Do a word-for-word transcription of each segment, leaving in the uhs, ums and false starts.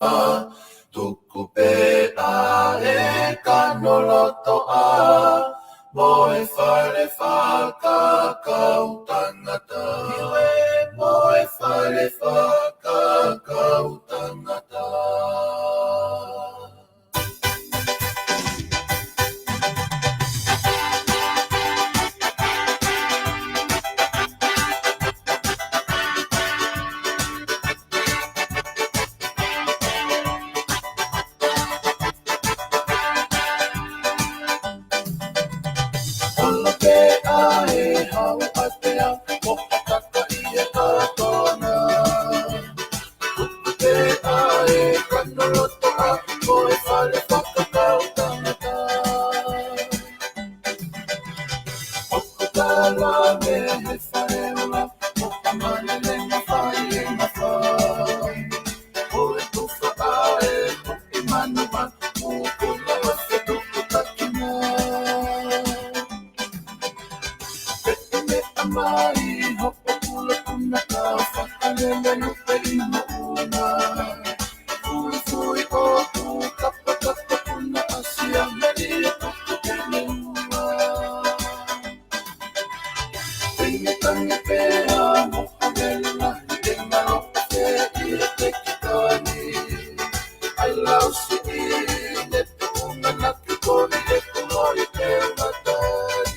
Tuku pē ʻa e kano loto ʻa mo e fale fakakau tangata. Mo e fale fakakau tangata. Kolo pē ʻa e hau ʻatea mo e kaka ʻi he kātoanga. Tuku pē ʻa e kano loto ʻa mo e fale fakakau tangata. ʻOku tala mei he fale ola mo e kamalelenga fai e mafai. Ko e tufa ʻa e tuki manu ma mukuna ma se tuku takina. Pea ʻi he meʻa mai hopo pula kuna ka fakalele lupe ʻi moʻunga. Fuifui ʻoku kapakapa kuna ʻasi a meli e tuku pene ua. Tangi, tangi pea mo e vela, te ngalo pē ʻi he tekitani. ʻAi lau siʻi ne tuʻunga na ki koni e kulo i te matai.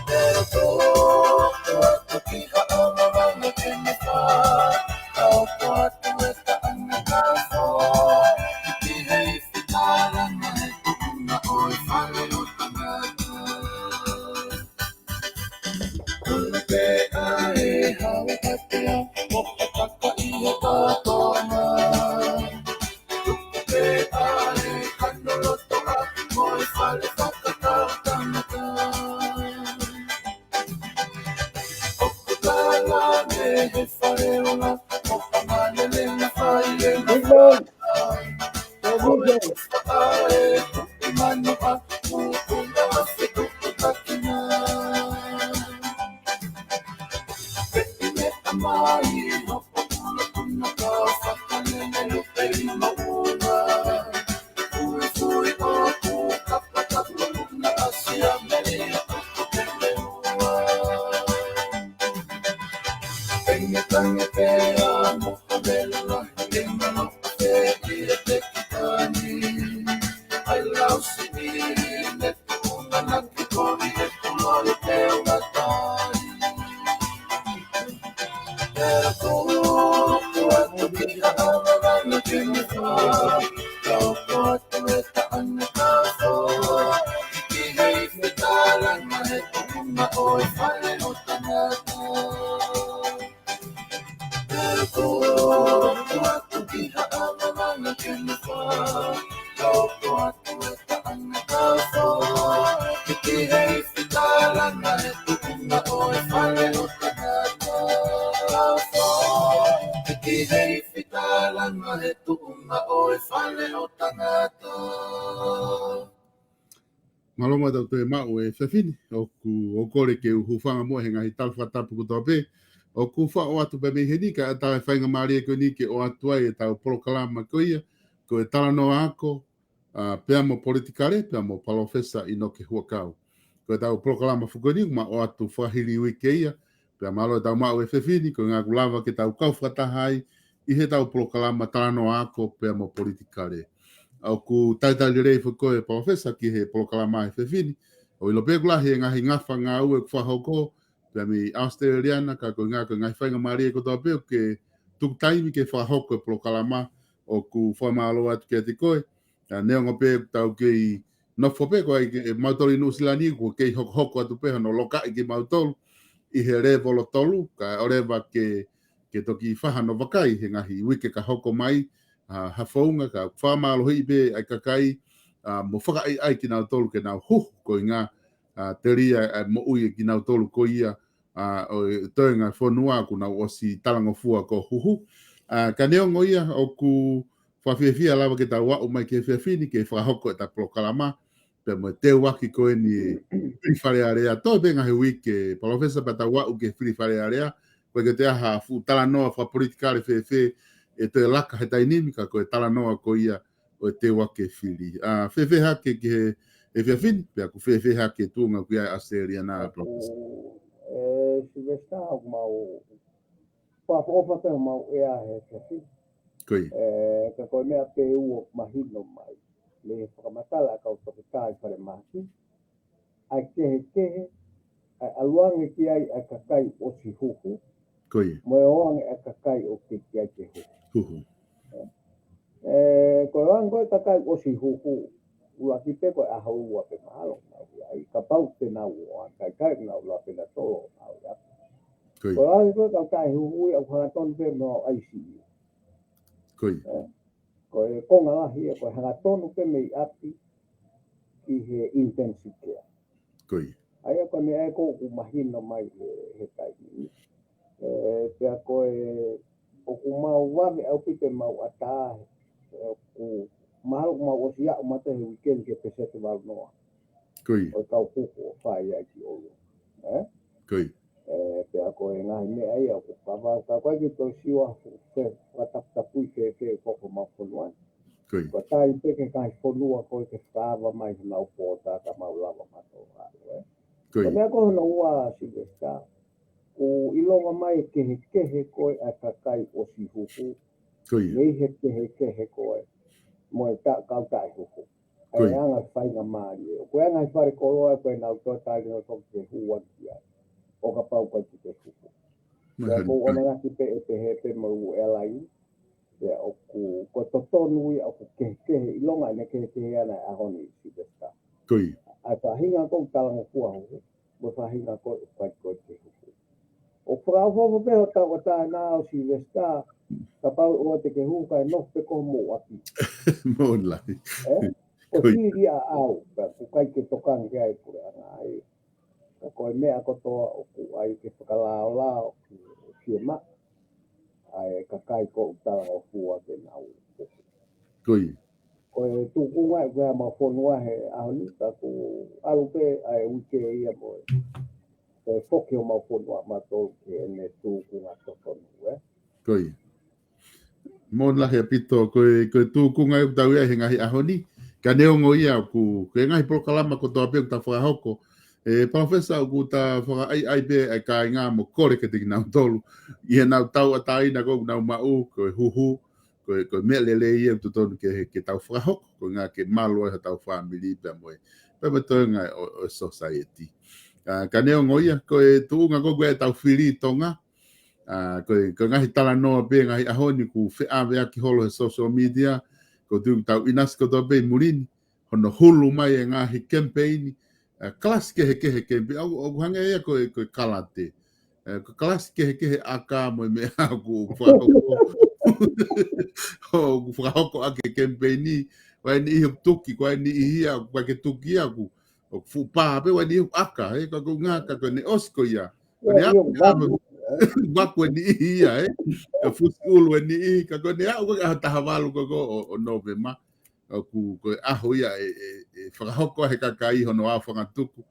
Te tō atu ki ha ʻamamanga ke ne fā, ka ʻoku atu e taʻanga ka fō, ki he ifi tālanga he tuʻunga ʻo e fale ʻo tangata. Kolo pē ʻa e hau ʻatea mo e kaka ʻi he kātoanga. Tuku pē ʻa e kano loto ʻa mo e fale fakakau tangata. ʻOku tala mei he fale ola mo e kamalelenga fai e mafai. Tangi, tangi pea mo e vela, te ngalo pē ʻi he tekitani. ʻAi lau siʻi ne tuʻunga na ki koni e kulo i te matai. Te tō atu ki ha ʻamamanga ke ne fā, ka ʻoku atu e taʻanga ka fō, ki he ifi tālanga he tuʻunga ʻo e fale ʻo tangata. Te tō atu ki ha ʻamamanga ke ne fā, ka ʻoku atu e taʻanga ka fō, ki he ifi tālanga he tuʻunga ʻo e fale ʻo tangata. Ka fō, ki he ifi tālanga he tuʻunga ʻo e fale ʻo tangata. Mālō muʻa ʻetau toe maʻu e efiafi ni, ʻoku ou kole ke u hūfanga muʻa he ngaahi tala fakatapu kotoa pē. ʻOku faʻo atu pē mei heni kae ʻatā e faingamālie ko eni ke ʻoatu ai ʻetau polokalama ko ia, ko e talanoa ako, ʻa, pea mo politikale, pea mo Palōfesa ʻInoke Huʻakau. Ko ʻetau polokalama foki ko eni, ʻoku ma ʻoatu fakahili uike ia, pea mālō ʻetau maʻu e efiafi ni, ko e ʻuhinga ʻoku lava ke tau kau fakataha ai ʻi heʻetau polokalama talanoa ako pea mo politikale. ʻOku talitali lelei foki koe Palōfesa ki he polokalama he efiafi ni. ʻOku ʻilo pē ʻoku lahi e ngaahi ngafa ngāue ʻoku fakahoko, pea mei ʻAositelēlia na, ka ko e ʻuhinga ko e ngaahi faingamālie kotoa pē ʻoku ke tuku taimi ke fakahoko e polokalama, ʻoku fakamālō atu kiate koe. ʻA, neongo pē ʻoku tau kei nofo pē ko ē ʻi he mautolu ʻi Nuʻusila ni, ʻoku kei hokohoko atu pē hono lokaʻi kimautolu ʻi he lēvolo tolu, kae ʻoua leva ke, ke toki fai hano vakai he ngaahi uike ka hoko mai, ʻa, ha founga ka fakamālohiʻi pē ʻa e kakai, ʻa, mo fakaʻaiʻai kinautolu ke nau huhu ko e ʻuhinga, ʻa, telia ʻa e moʻui ʻa kinautolu ko ia, ʻa, ʻo e toenga fonua kuo nau ʻosi talangofua ko e huhu. ʻA, ka neongo ia ʻoku fakafiefia lava ke tau aʻu mai ki he efiafi ni ke fakahoko ʻeta polokalama, pea mo e teuaki ko eni e fili Fale Alea. Toe pē ngaahi uike, Palōfesa, pea tau aʻu ki he fili Fale Alea, ko e ke te aha fuʻu talanoa fakapolitikale fēfē ʻe toe laka he taimi ni, ka ko e talanoa ko ia ʻo e teu ake fili. ʻA, fēfē hake ki he, he efiafi ni, pea ʻoku fēfē hake tuʻunga ʻoku ʻi ai ʻa ʻAositelēlia na, Palōfesa? ʻE, Silivesitā, ʻoku mau fakaʻofoʻofa pē homau ʻea he efiafi ni. Ko ia. ʻE, ka ko e meʻa pē ʻoku mahino mai mei he fakamatala ʻa e kau toketā ʻi falemahaki, ʻa e kehekehe ʻa e ʻalu ange ki ai ʻa e kakai ʻosi huhu, Ko ia. mo e ō ange ʻa e kakai ʻoku teʻeki ai ke huhu. Huhu. ʻE, ko e ō ange ko ē kakai ʻosi huhu, ʻuluaki pē ko e ʻaho ua pē mahalo nau ʻi ai, kapau te nau ō ange, ʻikai ke nau lava pē ʻo tolo nau ʻi ai. Ko ia. Ko e ō ange ko ē kau taʻehuhu ia ʻoku hangatonu pē mo ʻai siʻi. Ko ia. ʻE, ko e konga lahi ia, ko e hangatonu pē mei ʻapi ki he intensive care. Ko ia. ʻA ia ko e meʻa ia ʻoku mahino mai he, he taimi ni. ʻE, pea ko e, ʻoku mau vave ʻaupito ʻemau ʻatā, ʻe, ʻoku mahalo ʻoku mau ʻosi aʻu mai he weekend ki he peseti valu noa. Ko ia. ʻO e kau huhu ʻoku fai ai ki ʻolunga. ʻE? Ko ia. ʻE, pea ko e ngaahi meʻa ia ʻoku kavau, ka ʻoku ʻikai ke toe sio ʻa e fuʻu fe-, fakataputapui fēfē ʻoku hoko ʻi homau fonua ni. Ko ia. Ko e taimi pē ki he ngaahi fonua ko ē ke fakaava mai honau pōta ka mau lava mautolu ʻo ʻalu, ʻe. Ko ia. Ko e meʻa ko hono ua, Silivesitā, ʻoku ʻilonga mai e kehekehe ko ē ʻa e kakai ʻosi huhu, Ko ia. mei he kehekehe ko ē mo e ta-, kau taʻehuhu. Ko ia. ʻA e anga faingamālie. ʻOku ʻi ai e ngaahi fale koloa ko ē naʻa nau toe tali ʻo toki ke hū ange ki ai. ʻO kapau ʻoku ʻikai ke huhu. Mahalo. Pea ʻoku ou ʻamanaki pē ʻe pehē pē mo e ʻū airline. Pea ʻoku, ko e totonu ia ʻoku kehekehe, ʻilonga ʻene kehekehe ʻana he ʻaho ni, Silivesitā. Ko ia. ʻA e faʻahinga ko ē ʻoku talangofua huhu, mo e faʻahinga ko ē ʻoku ʻikai ko ē ke huhu. ʻOku fakaʻofoʻofa pē hotau ʻatā na ʻo Silivesitā, kapau ʻoua te ke huhu kae nofo pē koe homou ʻapi. Moʻoni lahi. ʻE? Ko ia. Ko e fili ia ʻaʻau, ka ʻoku ʻikai ke tokanga ki ai e puleʻanga ai. Ka ko e meʻa kotoa ʻoku ʻai ke fakalaolao, ke fiemaʻu ʻa e kakai ko ē ʻoku talangofua ke nau huhu. Ko ia. Ko e tūkunga ia ko ē ʻa homau fonua he ʻaho ni, ka ʻoku ʻalu pē ʻa e uike ia mo e, ko e foki homau fonua mautolu ki heʻene tūkunga totonu, ʻe. Ko ia. Moʻoni lahi ʻaupito, ko e, ko e tūkunga ia ʻoku tau ʻi ai he ngaahi ʻaho ni. Ka neongo ia ʻoku, ko e ngaahi polokalama kotoa pē ʻoku ta fakahoko, ʻe Palōfesa, ʻoku ta fakaʻaiʻai pē ʻa e kāinga mo kole kiate kinautolu ʻi heʻenau tauʻatāina ko ē ʻoku nau maʻu, ko e huhu, ko e, ko e meʻa lelei ia ʻoku totonu ke, ke tau fakahoko, koeʻuhi ke malu ai hotau fāmili pea mo e, pea mo e toenga ʻo, ʻo e society. ʻA, ka neongo ia, ko e tuʻunga ko ē ʻoku ʻi ai ʻetau fili ʻi Tonga, ʻa, ko e, ko e ngaahi talanoa pē he ngaahi ʻaho ni ʻoku feʻaveaki holo he social media, ʻoku ou tui ʻoku tau ʻinasi kotoa pē ʻi muli ni, hono hulu mai e ngaahi kemipeini, ʻa, kalasi kehekehe kemipeini, ʻoku, ʻoku hangē ia ko e, ko e kalate. ʻE, ko e kalasi kehekehe ʻaka mo e meʻa ʻoku fakahoko. ʻOku fakahoko ʻaki e kemipeini, ko e niʻihi ʻoku tuki, ko e niʻihi ia ʻoku ʻikai ke tuki ia ʻoku, ʻoku fuʻu pā pē, ko e niʻihi ʻoku ʻaka, ʻe, ka ko e ʻuhinga ka ko ʻene ʻosi ko ia. Ko ʻene ʻalu ʻalu, ʻe, vaku e niʻihi ia, ʻe. Ka fusi ʻulu e niʻihi, ka ko ʻene aʻu ko ē ki he ʻaho taha valu ko ē ʻo, ʻo Nōvema. ʻOku, ko e ʻaho ia ʻe, ʻe, ʻe fakahoko ai he kakai hono aofangatuku,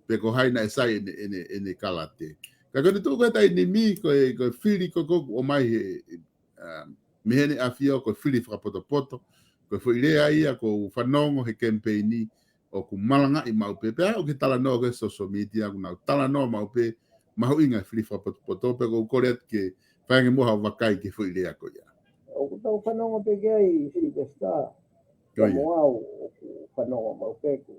pe ko hai naʻe sai ʻene, ʻene, ʻene kalate. Ka ko ʻene tuʻu ko ē he taimi ni, ko e, ko e fili ko ē ʻoku ʻomai he, ʻa, mei Heʻene ʻAfio, ko e fili fakapotopoto, ko e foʻi lea ia ʻoku ou fanongo he kemipeini, ʻoku malangaʻi maʻu pē, pea ʻoku ke talanoa ko ē he social media, ʻoku nau talanoa maʻu pē, mahuʻinga e fili fakapotopoto, pea ʻoku ou kole atu ke fai ange muʻa haʻo vakai ki he foʻi lea ko ia. ʻOku tau fanongo pē ki ai, Silivesitā. Ko ia. Ka mo au, ʻoku fanongo maʻu pē ʻoku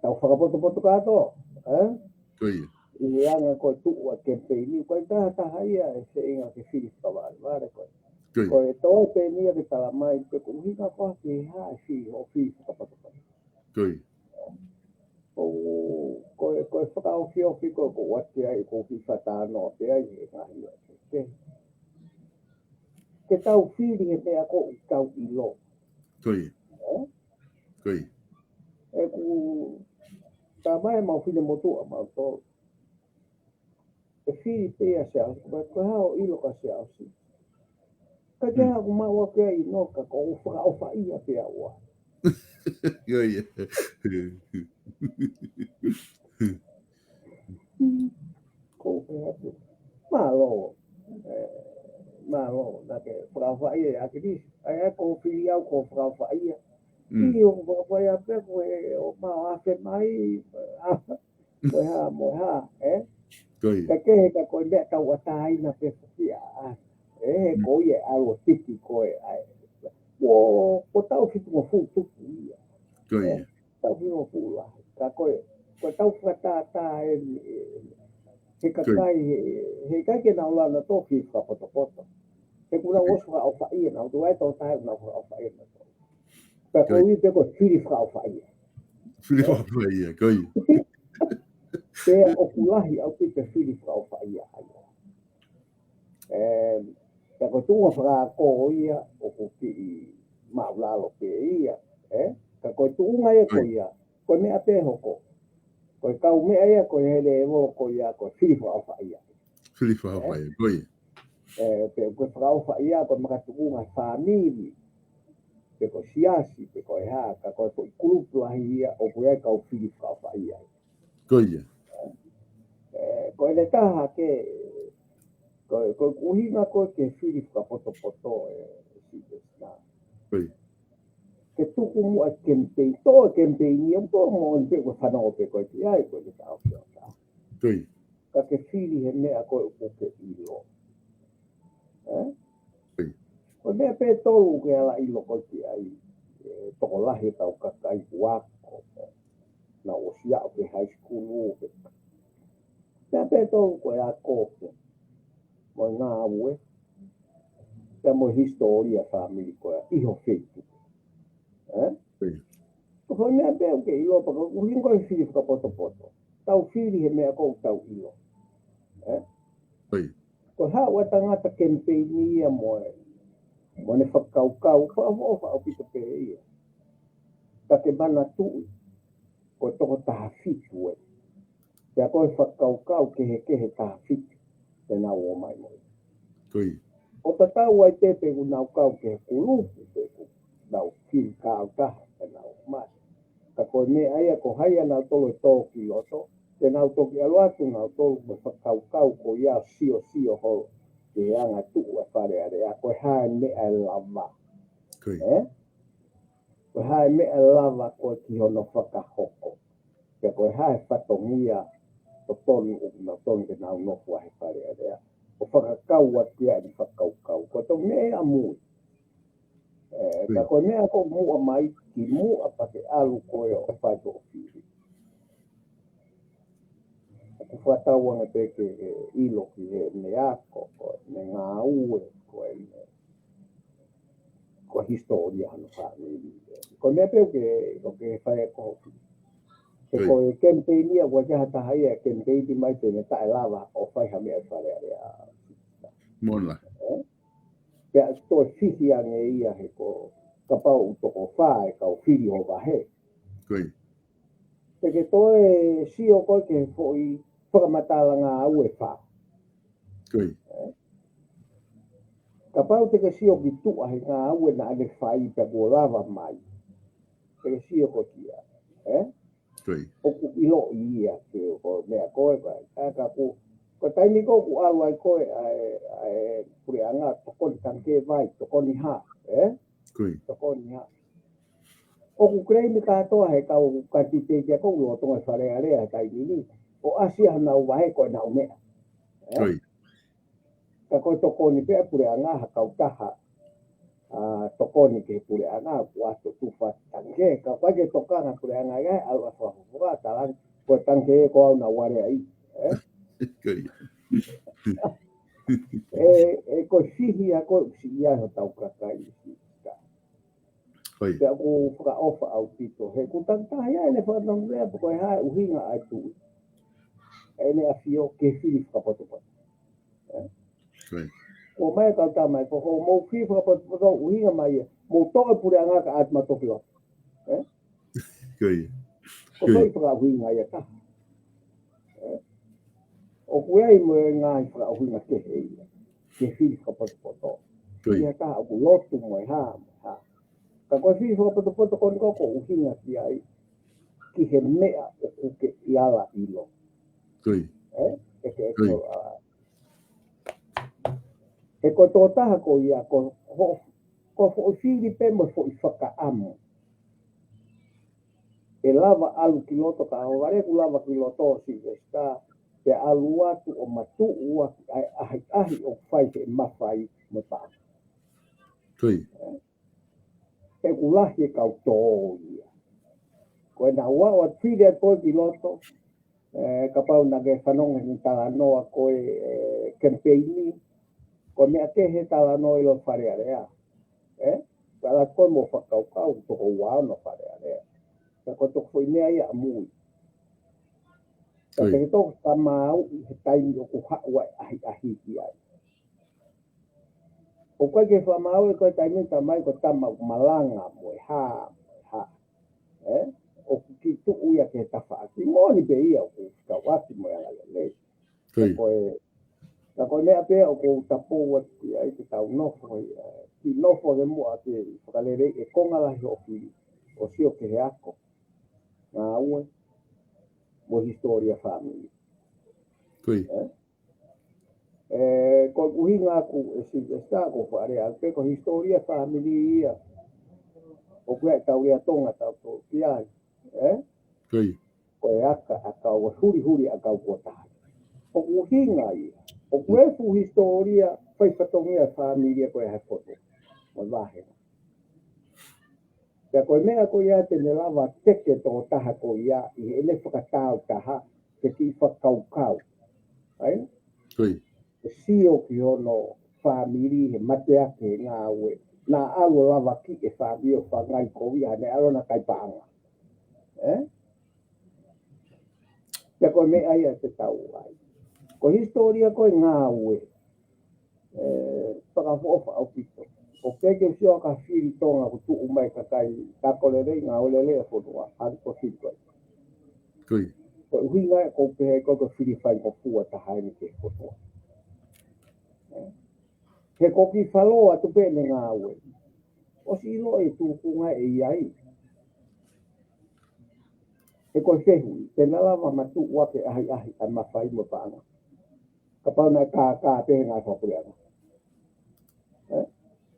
tau fakapotopoto kātoa, ʻe? Ko ia. ʻI he anga ko ē tuʻu ʻa e kemipeini, ko e taha taha ia ʻe feinga ke fili fakavalevale ko ē. Ko ia. Ko e toe pē eni ia ke tala mai, pe ko e ʻuhinga ko ē ki he hā e fili, ʻo fili fakapotopoto. Ko ia. ʻO, ko e, ko e fakaofiofi ko ē ʻoku ʻoatu ai, ʻoku ou fakatalanoa pē ai he ngaahi ʻaho kehekehe. Ke tau fili he meʻa ʻoku tau ʻilo. Ko ia. ʻE? Ko ia. ʻOku tau mai mau finemotuʻa mautolu. ʻE fili pē ia Siaosi, ko e, ko e hā hoʻo ʻilo kia Siaosi? Ka ke, hmm, haʻaku maʻu ʻaku ia ʻi Noka, ko u fakaʻofaʻia pē au. Ko ia. Ko u pehē atu. Mālō. ʻE, Mālō, naʻa ke fakaʻofaʻia ʻa Kilisi. ʻAi, ʻai ko fili au ko fakaʻofaʻia. Mm. ʻIo, ko fakaʻofaʻia pē ko e ʻomai ʻo afe mai, a, mo e hā, mo e hā, ē? Ko ia. Ka kehe ka ko e meʻa tauʻatāina pē foki ʻa, ʻa, ē, he Mm. ko ia ʻa e ʻalu ʻo tiki ko ē, ʻai. Ko, ko e taʻu fitungofulu tupu ia. Ko ia. Ē? Taʻu fitungofulu lahi. Ka ko e, ko e taʻu fakatātā eni, ē, he Ko ia. kakai, he, he ʻikai ke nau lava nautolu fili fakapotopoto. He kuo nau Ko ia. ʻosi fakaʻofaʻia nautolu, ʻa e tokotaha naʻa nau fakaʻofaʻia nautolu. Pea Ko ia. koeʻuhi pē ko e fili fakaʻofaʻia. Fili Ē? fakaʻofaʻia, ko ia. Pea ʻoku lahi ʻaupito e fili fakaʻofaʻia ʻa ia. Ē, pea ko e tuʻunga fakaako ia ʻoku kiʻi māʻulalo pē ia, ē? Ka ko e tuʻunga ia ko Ko ia. ia, ko e meʻa pē hoko. Ko e kaumeʻa ia, ko e hele evo, ko ia, ko e fili fakaʻofaʻia. Fili Ē? fakaʻofaʻia, ko ia. Ē, pe ko e fakaʻofaʻia, ko e makatuʻunga fāmili, pe ko e siasi, pe ko e hā, ka ko e foʻi kulupu lahi ia, ʻoku ʻi ai e kau fili fakaʻofaʻia. Ko ia. Ē, ko ʻene taha ke, ko, ko e ʻuhinga ko ē ke fili fakapotopoto ē, Sylvester. Ko ia. Ke tuku muʻa e kemipeini, tō e kemipeini, ia tō mo ʻoni pē ko e fanongo pē ko ē ki ai, ko ʻene taha ʻo ke ʻota. Ko ia. Ka ke fili he meʻa ko ē ʻoku ke ʻilo. Ē? Ko ia. Ko e meʻa pē ʻe tolu ke ala ʻilo ko ē ki ai, ē, tokolahi ʻetau kakai kuo ako, ē. Naʻa nau ʻosi aʻu ki he high school, ē. Meʻa pē ʻe tolu ko e ako, ē. Mo e ngāue, ē. Pea mo e hisitōlia fāmili ko ē, ʻi ho feituʻu. Ē? Ko e foʻi meʻa pē ʻoku ke ʻilo pea ko e ʻuhinga ko e fili fakapotopoto. Tau fili he meʻa ʻoku tau ʻilo. Ē? Ko ia. Ko e haʻu ʻa e tangata kemipeini ia mo e, mo ʻene fakakaukau, fakaʻofoʻofa ʻaupito pē ia. Ka ke manatuʻi, ko e toko taha fitu ē. Pea ko e fakakaukau kehekehe taha fitu te nau ō mai mo ia. Ko ia. ʻO tatau ai pē pe ʻoku nau kau ki he kulupu pe ʻoku nau fili kautaha te nau ō mai. Ka ko e meʻa ia ko hai ʻa nautolu ʻe tō ki loto, te nau toki ʻalu atu nautolu mo e fakakaukau ko ia ʻo siosio holo ki he angatuʻu ʻa e Fale Alea, ko e hā e meʻa ʻe lava. Ko ia. Ē? Ko e hā e meʻa ʻe lava ko ē ki hono fakahoko. Pea ko e hā e fatongia totonu ʻoku nau totonu ke nau nofo ai he Fale Alea. ʻO fakakau atu ia ʻene fakakaukau. Ko e tau meʻa ia ʻamui. Ē, ka Ko ia. ko e meʻa ko muʻa mai, ki muʻa pea ke ʻalu ko ē ʻo fai hoʻo fili. ʻOku fakatauange pē ke, ē, ʻilo ki he meʻa ako, ko e meʻa ngāue, ko e meʻa, ko e hisitōlia hono fāmili. Ko e meʻa pē ʻoku ke, ʻoku ke fai ʻe koe. He Ko ia. ko e kemipeini ia, ʻoku ʻikai ha taha ia ʻe kemipeini mai te ne taʻelava ʻo fai ha meʻa ʻi Fale Alea. Moʻoni. Ē? Pea toe fihi ange ia he ko e kapau ʻoku toko fā e kau fili ho vahe. Ko ia. Te ke toe sio koe ki he foʻi fakamatala ngāue ʻe fā. Ko ia. Ē? Kapau te ke sio ki tuʻa he ngāue naʻa ne fai pea kuo lava mai. Te ke sio koe ki ai. Ē? Ko ia. ʻOku ʻiloʻi ia ke ko e meʻa ko ē, ko e, ʻa ka ko, ko e taimi ko ē ʻoku ʻalu ai ko ē, ʻa e, ʻa e puleʻanga tokoni tangikē vai, tokoni hā, ē? Ko ia. Tokoni hā. ʻOku claim kātoa he kau kanititeiti ko ē ʻoku lolotonga ʻi Fale Alea he taimi ni, ʻo ʻasi ai honau vahe ko ʻenau meʻa. Ē? Ko ia. Ka ko e tokoni pē ʻa e puleʻanga ha kautaha, ʻa, tokoni ki he puleʻanga, kuo ʻoatu ʻo tufa tangikē, ka ko e ke tokanga puleʻanga ia, ʻalu ʻo fakafofonga, talaange, ko e tangikē ko au naʻa ku aleaʻi, ē? Ko ia. Ē, ē, ko e fihi ia ko ē ʻoku siʻi ai hotau kakai, siʻi ka. Ko ia. Pea ʻoku fakaʻofa ʻaupito. He ʻoku takitaha ia ʻene fakatonulea pe ko e hā e ʻuhinga ʻa e Tuʻi. ʻEne ʻAfio ke fili fakapotopoto. Ē? Ko ia. Ko mai kau tā mai, ko hoʻomou fili fakapotopoto ʻuhinga mai ia. Mou toʻo e puleʻanga kae ʻoua te mou toki lotu. Ē? Ko ia. Ko Ko ia. e fakaʻuhinga ia taha. Ē? ʻOku ʻi ai mo e ngaahi fakaʻuhinga kehe ia. Ke fili fakapotopoto. Ko ia. Ia taha ʻoku lotu mo e hā, mo e hā. Ka ko e fili fakapotopoto ko eni ko ē ʻoku ʻuhinga ki ai, ki he meʻa ʻoku ke ʻi ala ʻilo. Ko ia. Ē? ʻE ke Ko ia. ko, ʻa, He ko e tokotaha ko ia, ko ho-, ko e foʻi fili pē mo e foʻi fakaʻamu. ʻE lava ʻalu ki loto ka ʻohovale ʻeku lava ki loto Sylvester, pea ʻalu atu ʻo matuʻuaki ʻa e ʻahiʻahi ʻoku fai he mafai mo e paʻanga. He ʻoku lahi e kau tō ia. Ko e naʻa ʻoatu fili ʻa e pō ki loto, ē, kapau naʻa ke fanongo he talanoa ko e, ē, kemipeini, ko e meʻa kehe talanoa ʻi loto Fale Alea. Ē? Ka ʻalu ko e mo fakakaukau, toko ua ono Fale Alea. Ka ko e toko foʻi meʻa ia ʻamui. Ka te ke toko fakamāuʻi he taimi ʻoku haʻu ai ʻahiʻahi ki ai. ʻOku ʻikai ke fakamāuʻi ko e taimi ʻe talamai ko e tama ʻoku malanga mo e hā, mo e hā. Ē? ʻOku kiʻi tuʻu ia ki he tafaʻaki. Moʻoni pē ia ʻoku fekauʻaki mo e angalelei. Ko e, ka ko e meʻa pē ʻoku ou tapou atu ki ai ke tau nofo, ē, kiʻi nofo ke muʻa ke fakaleleiʻi e konga lahi hoʻo fili, ʻo sio ki he ako, ngāue, mo e hisitōlia fāmili. Ē? Ē, ko e ʻuhinga ʻaku ʻe Sylvester ko e fale ʻaku pē ko e hisitōlia fāmili ia. ʻOku ʻi ai ʻetau lea Tonga tau tō ki ai. Ē? Ko e aka ʻakau, ʻa e hulihuli ʻakau kuo taha. ʻOku ʻuhinga ia. ʻOku ʻi ai e fuʻu hisitōlia fai fatongia e fāmili ko e hā e foto. Mo e vāhenga. Pea ko e meʻa ko ia te ne lava teke tokotaha ko ia ʻi heʻene fakatāutaha ke kiʻi fakakaukau. Ai? Ke sio ki hono fāmili he mateaki he ngāue. Naʻa ʻalu ʻo lavakiʻi e fāmili ʻo fakaʻaiʻai ko ia, ne ʻalu ʻo kai paʻanga. Ē? Pea ko e meʻa ia te tau ai. Ko e hisitōlia ko e ngāue. Ē, fakaʻofoʻofa ʻaupito. ʻOku ke sio ki ha fili Tonga ʻoku tuʻu mai kakai, ka ko e lelei, ngāue lelei e fonua, ʻalu ko e fili ko ē. Ko e ʻuhinga ia ʻoku ou pehē ko e fili faingofua taha eni ki he fonua. Ē. He ko e kiʻi fālō atu pē ʻene ngāue. ʻOsi ʻilo e tūkunga ʻe ʻi ai. He ko e fehuʻi, te na lava matuʻuaki e ʻahiʻahi ʻa e mafai mo e paʻanga. Kapau naʻe kākā pē he ngaahi fakapuleʻanga. Ē?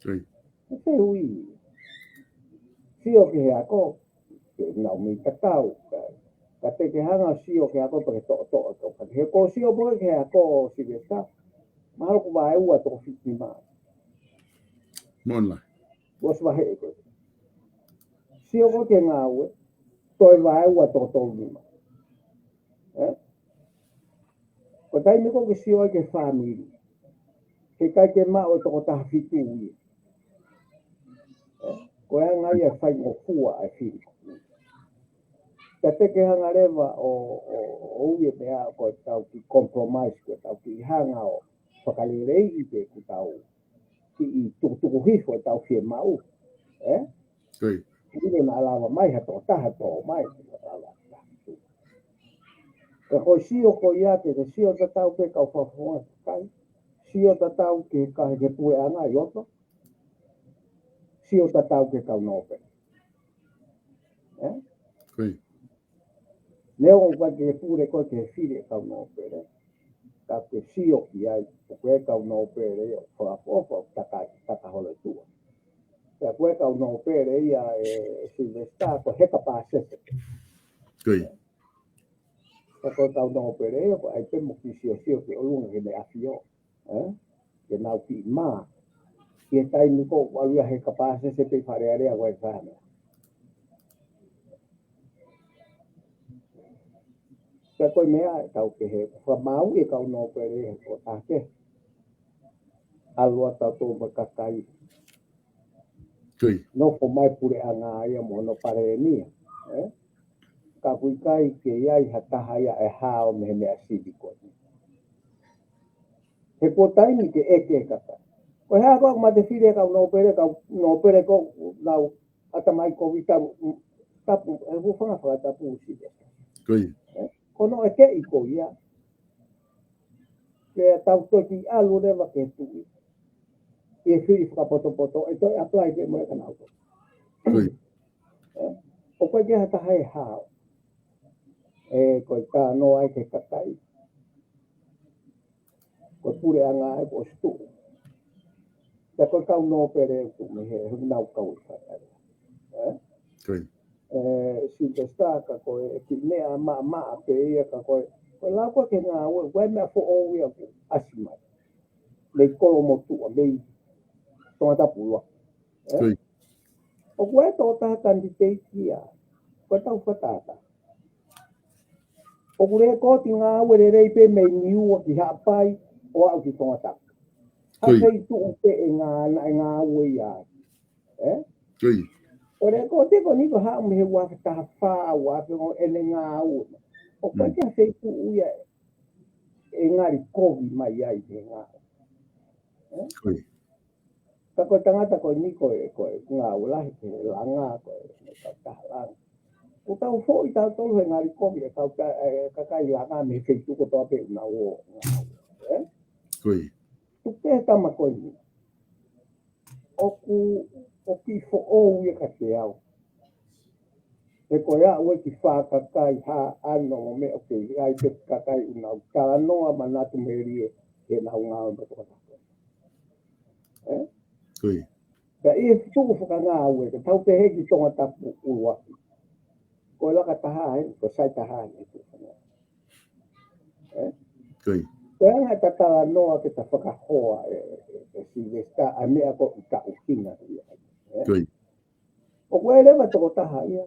Ko e fehuʻi. Sio ki he ako, ke nau mei tatau. Ka, ka te ke hanga sio ki he ako pea ke toʻotoʻo. Ka he ko e sio pē ki he ako Sylvester, mahalo ko e vaeua toko fitu nima. Moʻoni lahi. ʻOsi vaheʻi ko ē. Sio ko ē ki he ngāue, toe vaeua toko tolu nima. Ē? Ko e taimi ko ē ke sio ai ki he fāmili. He ʻikai ke maʻu e toko taha fitu ia. Ē? Ko e anga ia e faingofua ʻa e fili. Ka te ke hanga leva ʻo, ʻo, ʻo ui e meʻa ko e tau kiʻi compromise, ko e tau kiʻi hanga ʻo fakaleleiʻi pē ko e tau kiʻi tukutuku hifo e tau fiemaʻu. Ē? Ilo naʻa lava mai ha tokotaha tō mai. Ka ko e sio ko ia ke, ke sio tatau ki he kau fakafofonga kakai. Sio tatau ki he kakai he puleʻanga ʻi loto. Sio tatau ki he kau nōpele. Ē? Neongo ʻoku ʻikai ke pule koe ki he fili e kau nōpele. Ka ke sio ki ai, ko e kau nōpele ia, ʻoku fakaʻofoʻofa, ʻoku taka, taka holo ʻi tuʻa. Pea ko e kau nōpele ia ʻe, ʻe Sylvester, ko e heka pāsese. Pea ko e kau nōpele ia, ko e ʻai pē mo kiʻi siosio ki ʻolunga ki he meʻa ʻafio. Ē? Ke nau kiʻi mā. ʻI he taimi ko ē ʻoku ʻalu ia he kapāsese pē Fale Alea ʻoku ʻikai fai ha meʻa. Pea ko e meʻa ʻe tau pehē, fakamāuʻi e kau nōpele he ko e take. ʻAlu ʻa tautolu mo e kakai. Nofo mai puleʻanga ia mo hono palēmia. Ē? Ka ʻoku ʻikai ke ʻi ai ha taha ia ʻe hao mei he meʻa sivi ko eni. He ko e taimi ke ʻeke e kakai. Ko e hā ko ē ʻoku mate fili e kau nōpele, kau nōpele ko ē nau ʻatamai kovi tapu, tapu, ʻe hūfanga fakatapu sivi. Ē? Ko hono ʻekeʻi ko ia. Pea tau toki ʻalu leva ki he tuʻi. ʻI he fili fakapotopoto, ʻe toe apply pē mo e kanau. Ē? ʻOku ʻikai ke ha taha ʻe hao. Ē, ko e talanoa ia ki he kakai. Ko e puleʻanga ia kuo ʻosi tuʻu. Pea ko e kau nōpele ʻoku mei he, he nau kau i fai ai. Ē? Ko ia. Ē, Sylvester, ka ko e kiʻi meʻa maʻamaʻa pē ia, ka ko e, ko e lau ko ē ki he ngāue, ko e meʻa foʻou ia ʻoku ʻasi mai. Mei Kolomotuʻa, mei Tongatapu ʻuluaki. Ē? Ko ia. ʻOku ʻi ai e tokotaha candidate ia. Ko e tau fakatātā. ʻOku lēkooti ngāue lelei pē mei Niua ki Haʻapai ʻo aʻu ki Tongatapu. Ko ia. Hafei tuʻu pē e ngā, naʻe ngāue ia. Ē? Ko ia. ʻO lēkooti ko eni ko e haʻu mei he ua afe taha fā, ua afe ʻo ʻene ngāue. ʻOku ʻikai ke hafei tuʻu ia e ngali kovi mai ai he ngāue. Ē? Ko ia. Ka ko e tangata ko eni ko e, ko e ngāue lahi ke langa ko e, ko e kautaha langa. Ko tau foʻi tautolu he ngali kovi e kauta-, e kakai langa mei he feituʻu kotoa pē ʻoku nau ō ngāue. Ē? Ko ia. Tuku pē he tama ko eni. ʻOku, ʻoku kiʻi foʻou ia kiate au. He ko e aʻu e kiʻi fā kakai hā ʻano mo meʻa ʻoku ʻi ai pē kakai ʻoku nau talanoa manatu melie he nau ngāue mo e tokotaha. Ē? Ko ia. Pea ʻi he tuʻu fakangāue, ke tau pehē ki Tongatapu ʻuluaki. Ko e laka taha ē, ko e sai taha ē, tuʻu fakangāue. Ē? Ko ia. Ko e anga e talanoa ke ta fakahoa e, e, e Sylvester, ʻa e meʻa ko ʻi taʻu hina ia. Ē? Ko ia. ʻOku ʻi ai leva tokotaha ia.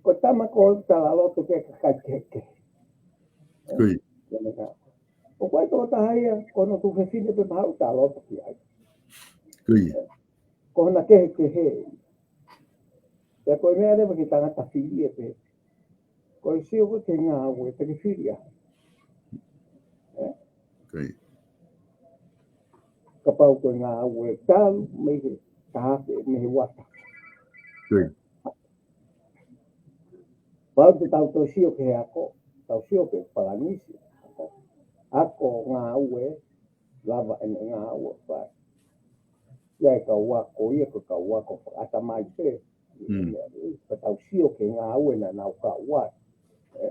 Ko e tama ko e talaloto ki he kakai kehekehe. Ko ia. ʻOku ʻi ai tokotaha ia, ko hono tuofefine pē mahalo ʻoku talaloto ki ai. Ko ia. Ko hona kehekehe. Pea ko e meʻa leva ki he tangata fili ē pē. Ko e sio ko ē ki he ngāue, te ke fili ā. Ē? Ko ia. Kapau ko e ngāue talu mei he taha pē, mei he ua taha. Ko ia. Pau te tau toe sio ki he ako, tau sio ki he palanisi. Ako ngāue, lava ʻene ngāue fai. ʻI ai e kau ako ia, ko e kau ako fakaʻatamai pē. Mm. Ka tau sio ki he ngāue naʻa nau kau ai. Ē?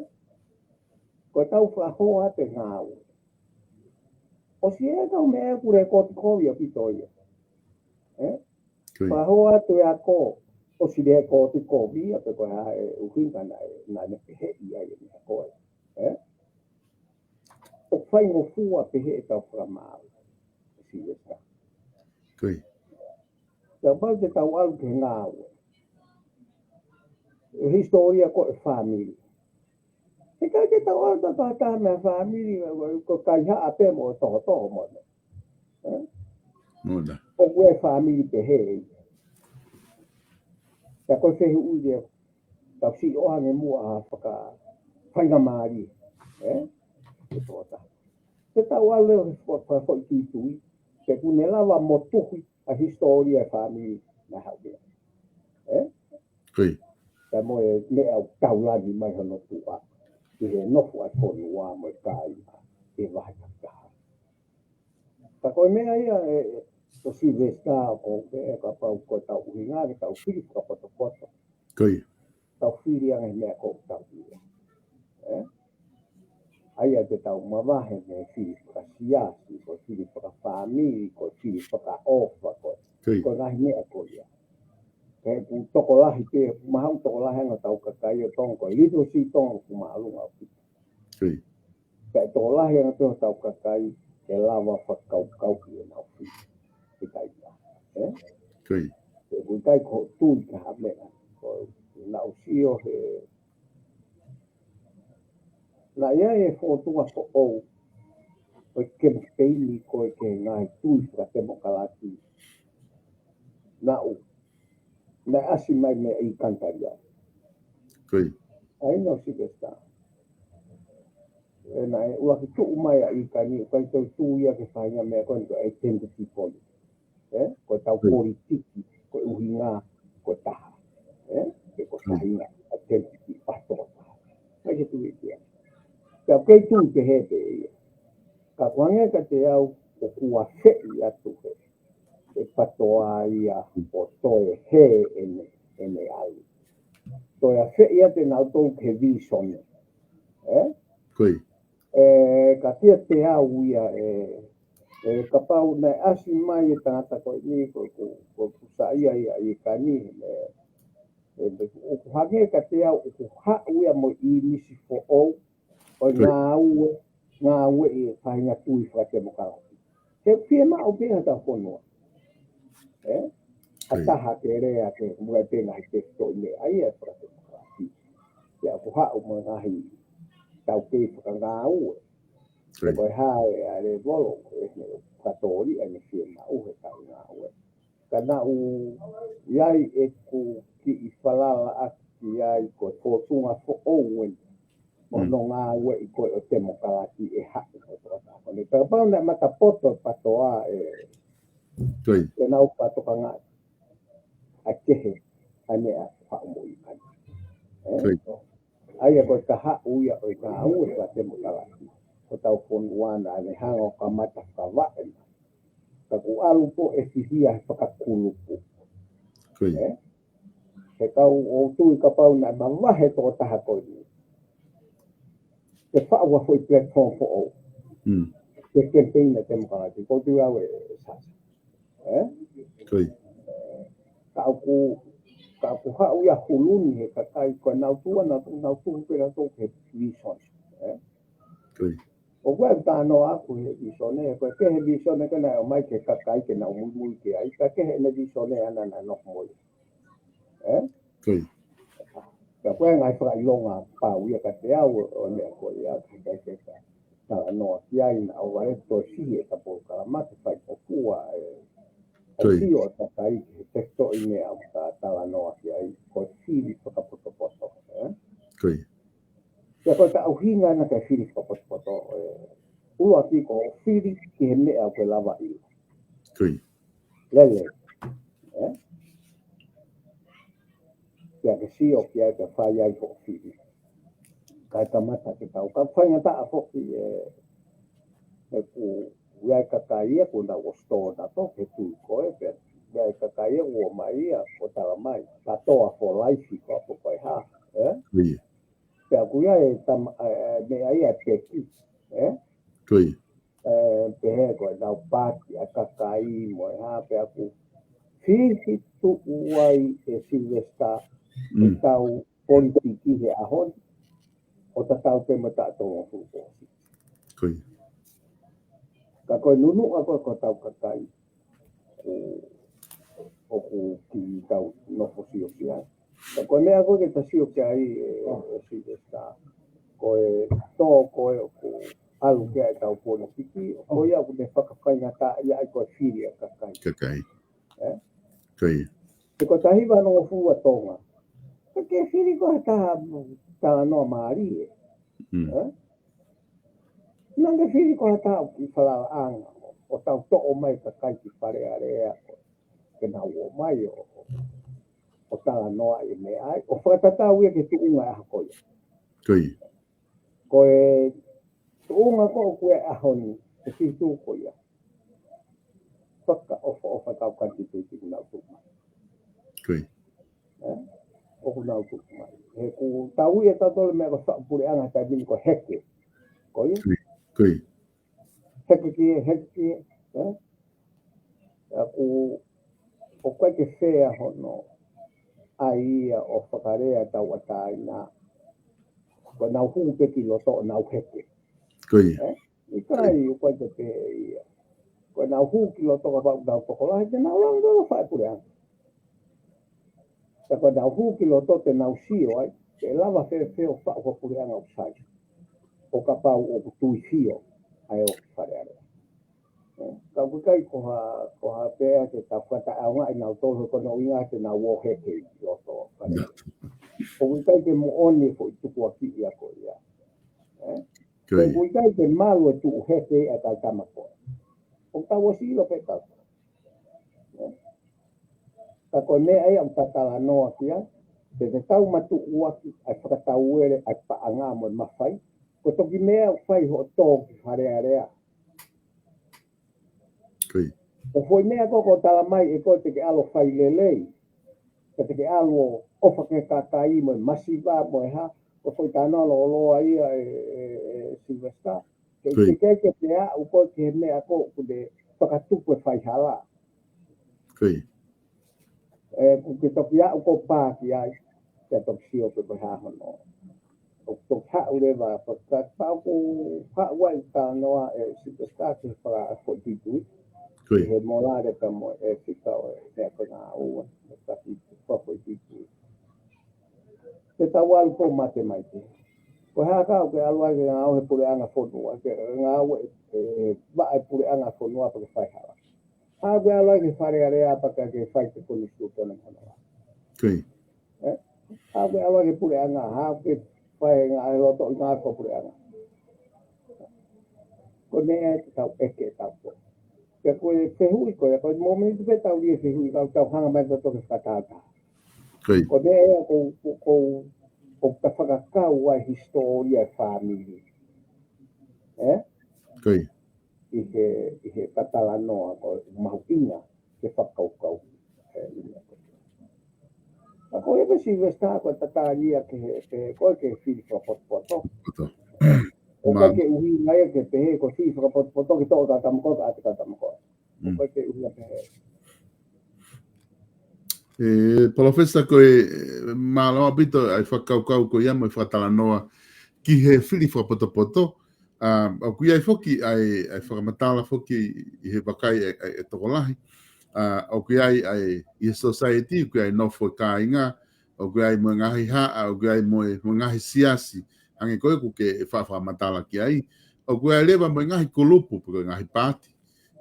Ko e tau fakahoa atu e ngāue. ʻOsi e kau meʻa ʻoku lēkooti kovi ʻaupito ia. Ē? Ko ia. Fakahoa atu e ako, ʻosi lēkooti kovi ia pe ko e hā e ʻuhinga naʻe, naʻe pehē ai e meʻa ko ē. Ē? ʻOku faingofua pehē e tau fakamaau. Sylvester. Ko ia. Kapau te tau ʻalu ki he ngāue. E hisitōlia ko e fāmili. He ʻikai ke tau ʻalu ta taha mei he fāmili, ko e kaihaʻa pē mo e tohotoho mo e. Ē? Mo e. ʻOku ʻi ai e fāmili pehē. Pea ko e fehuʻi ia, tau sio ange muʻa ha fakafaingamālie. Ē? Ko e tokotaha. Te tau ʻalu leva he fo-, fo-, foʻi tuitui. Ke ʻoku ne lava motuhi ʻa e hisitōlia e fāmili naʻe haʻu pē. Ē? Ko ia. Pea mo e meʻa ʻoku tau lani mai hono tuʻa. ʻI he nofo ʻa e fonua mo e kāinga. ʻI he vahe takitaha. Ka ko e meʻa ia ē, ē, ko Sylvester ko e kapau ko e tau ʻuhinga, ke tau fili fakapotopoto. Ko ia. Tau fili ange he meʻa ko ē ʻoku tau ʻilo. Ē? ʻA ia te tau mavahe mei he fili fakasiasi, ko e fili fakafāmili, ko e fili fakaʻofa, ko e, ko ia, ko e ngaahi meʻa ko ia. He ʻoku tokolahi pē, mahaʻu tokolahi ange hotau kakai ʻo Tonga, ko e literacy Tonga ʻoku māʻolunga ʻaupito. Ko ia. Pea tokolahi ange pē hotau kakai, ʻe lava fakakaukau ki heʻenau fili. ʻIkai ia. Ē? Ko ia. ʻOku ʻikai ko e tui ki ha meʻa. Ko e naʻu sio he Naʻe ʻi ai e fōtunga foʻou ʻo e kemipeini ko ē ki he ngaahi tui fakatemokalati. Naʻu, naʻe ʻasi mai mei ʻIkani. Ko ia. ʻA ia naʻu sipesta. ʻE naʻe ʻuluaki tuʻu mai ʻa ʻIkani, ʻoku ʻikai toe tuʻu ia ki he faʻahinga meʻa ko eni ko e identity politics. Ē? Ko e tau, ko ia, politiki, ko e ʻuhinga, ko e taha. Ē? Pe ko e, ko ia, faʻahinga, identity, ʻa e tokotaha. ʻIkai ke tui ki ai. Pea ʻoku kei tui pehē pē ia. Ka ʻoku hangē kiate au, ʻoku afeʻi atu he, ʻe PATOA ia ʻo toe hē ʻene, ʻene ʻalu. Toe afeʻi atu ʻenau tō ki he vīsone. Ē? Ko ia. Ē, ka kiate au ia ē, ʻE, kapau naʻe ʻasi mai e tangata ko eni, ko, ko, ko, ko Saia ia, ia kani, ʻe, ʻe, ʻoku hangē kiate au, ʻoku haʻu ia mo e ʻīmisi foʻou, ʻo e ngāue, ngāue ʻi he faʻahinga tui fakatemokalati. He fiemaʻu pē ha taha fonua. ʻE? Ha taha ke lea ke muʻa pē ngaahi tefitoʻi meʻa ia fakatemokalati. Pea ʻoku haʻu mo e ngaahi taukei fakangāue. Ko e hā e ʻa e lēvolo, ko e ne katoli ʻa ne fiemaʻu he kau ngāue. Ka naʻu ʻi ai ʻeku kiʻi falala ʻaki ai ko e fōtunga foʻou eni. Mo hono ngāueʻi ko e ʻo temokalati ʻe haʻu mo e tokatā. Ko ne kapau naʻe matapoto e patoa ʻe, ʻe nau patokangaʻi ʻa e kehe ʻa e meʻa haʻu mo i kani. ʻE? ʻA ia ko e kahaʻu ia ʻo e ngāue fakatemokalati. Ko hotau fonua naʻa ne hanga ʻo kamata fakavaʻe mai. Ka kuo ʻalu pē ʻo fihia he fakakulupu. ʻE? He kau ʻoku ou tui kapau naʻe mavahe tokotaha ko eni. Ke faʻu ha foʻi platform foʻou. Ke campaign ʻa e temokalati. ʻOku ou tui au ʻe sasa. ʻE? Ka ʻoku, ka ʻoku haʻu ia hulu ni he kakai ko e nau tuʻu, nau tuʻu, nau tuʻu pē nautolu ke vision. ʻE? ʻOku ʻi ai e talanoa ʻaku he vision ē, ko e kehe vision ē ka naʻe ʻomai ki he kakai ke nau muimui ki ai, ka kehe ʻene vision ē ʻana naʻe nofo mo ia. ʻE? Ka ko e ngaahi fakaʻilonga pau ia kiate au ʻo e meʻa ko ia, ka ʻikai ke ka talanoa ki ai naʻa ʻoku vale toe siʻi e ka polokalama ke fai ko fua e, e sio ʻa e kakai ki he tefitoʻi meʻa ʻoku ta talanoa ki ai, ko e fili fakapotopoto, ʻe? Pea ko e ʻuhinga ʻana ki he fili fakapotopoto, ʻe, ʻuluaki ko e fili ki he meʻa ʻoku ke lava ʻilo. Lele. ʻE? Pea ke sio ki ai pea fai ai hoʻo fili. Kae kamata ke tau. Ka faingataʻa foki ʻe, ʻe ʻoku ʻi ai e kakai ia kuo nau ʻosi tō nautolu he tui ko ē, pea ʻi ai e kakai ia ʻoku ō mai ia ʻo tala mai. Ka toa for life ko e poko e hā, ʻe? Pea ʻoku ʻi ai e tama, ʻe, ʻe, meʻa ia ʻe peki, ʻe? ʻE, pehē ko e nau paati ʻa e kakai mo e hā pea ʻoku fihi tuʻu ai ʻe Sylvester ʻetau politiki he ʻaho ni ʻo tatau pē mo e taʻu tolungofulu kuo ʻosi. Ka ko e nunuʻa ko ē ko hotau kakai ʻoku, ʻoku kiʻi tau nofo sio ki ai. Ka ko e meʻa ko ē ke ta sio ki ai ʻe, ʻe Sylvester. Ko e tō ko ē ʻoku ʻalu ki ai ʻetau politiki, ko ia ʻoku ne fakafaingataʻaʻia ai ko e fili ʻa e kakai. ʻE? He ko e taha hiva nongofulu ʻa Tonga. Ka ke fili ko ha taha talanoa mālie. ʻE? Naʻa ke fili ko ha taha ʻoku kiʻi falalaʻanga ʻo tau toʻo mai e kakai ki Fale Alea ko ē ke nau ō mai ʻo, ʻo talanoaʻi e meʻa ai, ʻo fakatatau ia ki he tuʻunga ʻa e ʻaho ko ia. Ko e tuʻunga ko ē ʻoku ʻi ai e ʻaho ni, e fitu ko ia. Fakaʻofoʻofa e kau kanititeiti ʻoku nau tuʻu mai. ʻE? ʻOku nau tuʻu mai. He ʻoku tau ui ʻe tautolu e meʻa ko e faʻu puleʻanga he taimi ni ko e heke. Ko ia? Heke ki hē, heke ki hē, ʻe? ʻOku, ʻoku ʻikai ke fea hono ʻai ia ʻo fakalea e tauʻatāina. Ko ʻenau hū pē ki loto ʻo nau heke. ʻE? ʻIkai, ʻoku ʻikai ke pehē ia. Ko ʻenau hū ki loto kapau ʻoku nau tokolahi, te nau lava leva ʻo faʻu e puleʻanga. Ka ko ʻenau hū ki loto te nau sio ai, te lava fēfē ʻo faʻu ha puleʻanga ʻoku sai. ʻO kapau ʻoku tui sio ai ʻo Fale Alea. ʻE, ka ʻoku ʻikai ko ha, ko ha pea ke ta fakataʻeʻaongaʻi nautolu he ko hono ʻuhinga te nau ō heke ʻi loto Fale Alea. ʻOku ʻikai ke moʻoni e foʻi tukuakiʻi ia ko ia. ʻE? ʻOku ʻikai ke malu e tuʻu heke ʻa e kakai tama ko ē. ʻOku tau ʻosi ʻilo pē kau. Ka ko e meʻa ia ʻoku ta talanoa ki ai, te te tau matuʻuaki ʻa e fakatauele ʻa e paʻanga mo e mafai, ko e toki meʻa ʻoku fai hoʻo tō ki Fale Alea. Ko e foʻi meʻa ko ē ʻoku tala mai ʻe koe te ke ʻalu ʻo fai lelei, ka te ke ʻalu ʻo ʻofa ki he kakai mo e masiva mo e hā, ko e foʻi talanoa lōloa ia ʻe, ʻe, ʻe Sylvester. Ke ʻikai ke te aʻu koe ki he meʻa ko ē ʻoku ne fakatupu e faihala. ʻE, ʻoku ke toki aʻu ko ē pā ki ai, ke toki sio pe ko e hā hono. ʻOku toki haʻu leva, pea ka, pea ʻoku haʻu ai ka noa e sipesika ke fakafoʻituitui. He molale ka mo e fika ʻo e meʻa ko e ngāue, ʻo taki fakafoʻituitui. Ke tau ʻalu ko ē mate mai ke. Ko e hā ka ʻoku ke ʻalu ai ke ngāue he puleʻanga fonua, ke ngāue e, e, vaʻe puleʻanga fonua pea ke faihala. Hā ʻoku ke ʻalu ai ke Fale Alea pea ke fai ke konisitūtone hono. ʻE? Hā ʻoku ke ʻalu ai ke puleʻanga, hā ʻoku ke fai ngā e loto i ngā ko puleʻanga. Ko e meʻa ē ke tau ʻeke ʻe tautolu. Pea ko e fehuʻi ko ē, ko e mōmeniti pē tau lī e fehuʻi, ka tau hanga mai tautolu ke fakatātā. Ko e meʻa ē ʻoku, ʻoku, ʻoku ta fakakau ai hisitōlia e fāmili. ʻE? ʻI he, ʻi he talanoa ko e mahuʻinga ke fakakaukau. ʻE, ʻi he. Ka ko e pē Silivesitā ko e tatali ia ke he, ke, ko e ke fili fakapotopoto. ʻOku ʻikai ke ʻuhinga ia ke pehē ko e fili fakapotopoto ke toʻo tamakoa, ʻa e tamakoa. ʻOku ʻikai ke ʻuhinga pehē. ʻE, Palōfesa, ko e, ʻe, mālō ʻaupito ʻa e fakakaukau ko ia mo e fakatalanoa ki he fili fakapotopoto. ʻA, ʻoku ʻi ai foki ʻa e, ʻa e fakamatala foki ʻi he vakai ʻa e, ʻa e, ʻa e tokolahi. ʻA, ʻoku ʻi ai ʻa e, ʻi he society, ʻoku ʻi ai nofo e kāinga, ʻoku ʻi ai mo e ngaahi haʻa, ʻoku ʻi ai mo e, mo e ngaahi siasi, hangē ko ē ʻoku ke fa-, fakamatala ki ai. ʻOku ʻi ai leva mo e ngaahi kulupu, pe ko e ngaahi paati.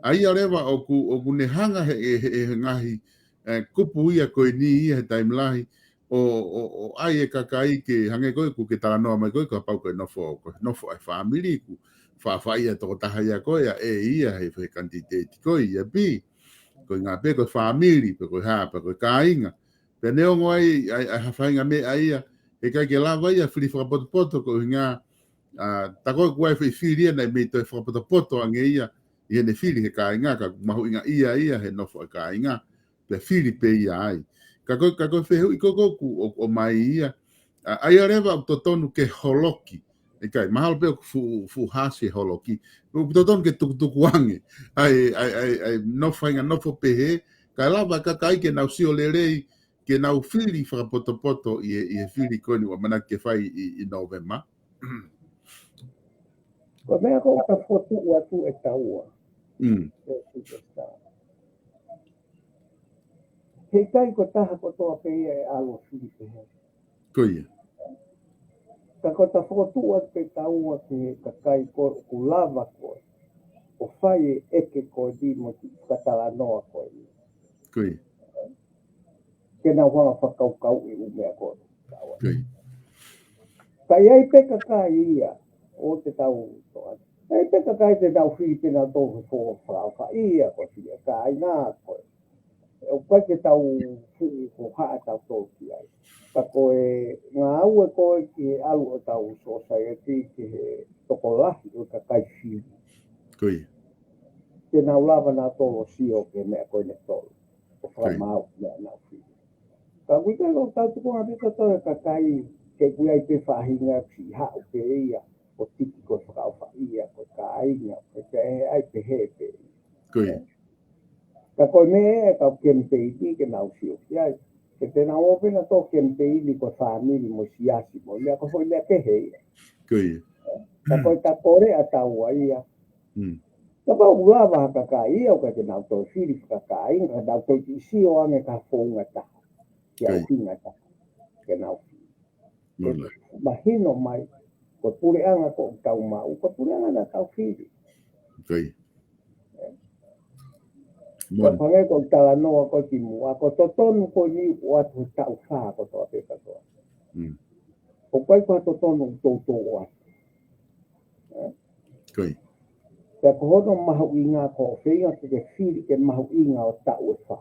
ʻA ia leva ʻoku, ʻoku ne hanga he, he, he, he ngaahi, ʻe, kupu ia ko eni ia he taimi lahi, ʻo, ʻo, ʻo ʻai e kakai ke hangē ko ē ʻoku ke talanoa mai ko ē, kapau ko e nofo, ko e nofo ʻa e fāmili ʻoku faʻafaʻia e tokotaha ia ko ē, ʻa ē ia he, he kanititeiti ko ē, ʻa ia pē, ko e ngaahi pē ko e fāmili, pe ko e hā, pe ko e kāinga. Pea neongo ai, ʻa e, ʻa e ha faʻahinga meʻa ia, heʻikai ke lava ia fili fakapotopoto ko e ʻuhinga, ʻa, tā ko ē ʻoku ʻi ai e foʻi fili ia naʻe mei toe fakapotopoto ange ia, ʻi heʻene fili he kāinga, ka mahuʻinga ia ia he nofo ʻa e kāinga, pea fili pē ia ai. Ka ko e, ka ko e fehuʻi ko ē ʻoku, ʻo, ʻomai ia, ʻa, ʻa ia leva ʻoku totonu ke holoki. ʻIkai, mahalo pē ʻoku fuʻu, fuʻu hasi e holoki. ʻOku totonu ke tukutuku ange. ʻA e, ʻa e, ʻa e, ʻa e nofo, faʻahinga nofo pehē, kae lava e kakai ke nau sio lelei, ke nau fili fakapotopoto ʻi he, ʻi he fili ko eni ʻoku ʻamanaki ke fai ʻi, ʻi Nōvema. Ko e meʻa ko ē ʻoku ta fokotuʻu atu ʻe taua. ʻE Silivesitā. Heʻikai ko e taha kotoa pē ia ʻe ʻalu ʻo fili pehē. Ka ko e ta fokotuʻu atu pē taua ki he kakai ko ē ʻoku lava ko ē ʻo fai e ʻeke ko eni mo e fakatalanoa ko eni. Ke nau hanga fakakaukauʻi e ʻū meʻa ko ē. Ka ʻi ai pē kakai ia, ʻo te tau toʻa. ʻI ai pē kakai te nau fili pē nautolu he fo-, fakaʻofaʻia, ko e fili ʻa e kāinga, ko e. ʻOku ʻikai ke tau fuʻu hohaʻa tautolu ki ai. Ka ko e ngāue ko ē ki he ʻalu ʻo tau society ki he tokolahi ʻo e kakai fili. Ke nau lava nautolu ʻo sio ki he meʻa ko eni ʻe tolu. ʻO fakamaau meʻa nau fili. Ka ʻoku ʻikai ko e tau tukuange pē tautolu e kakai ke ʻoku ʻi ai pē faʻahinga ʻoku siʻi haʻu pē ia, ʻo tiki ko e fakaʻofaʻia, ko e kāinga, ko e pehē ai pehē pē. Ka ko e meʻa ʻe kau kemipeini ke nau sio ki ai. Ke te nau ō pē nautolu kemipeini ko e fāmili mo e siasi mo ia ko e foʻi meʻa kehe ia. Ka ko e ta kole ʻa taua ia. Kapau ʻoku lava ha kakai ia ʻoku ʻikai ke nau toe fili fakakāinga, ka nau toe kiʻi sio ange ki ha founga taha. Ki ha ʻuhinga taha. Ke nau fili. Mahino mai, ko e puleʻanga ko ē ʻoku tau maʻu, ko e puleʻanga naʻa tau fili. Ka hangē ko e talanoa ko ē kimuʻa, ko e totonu ko eni ʻoatu he taʻu fā kotoa pē katoa. ʻOku ʻikai ko ha totonu ʻoku toutou ʻoatu. Pea ko hono mahuʻinga ko hoʻo feinga ke ke fili ke mahuʻinga ʻo taʻu ʻe fā.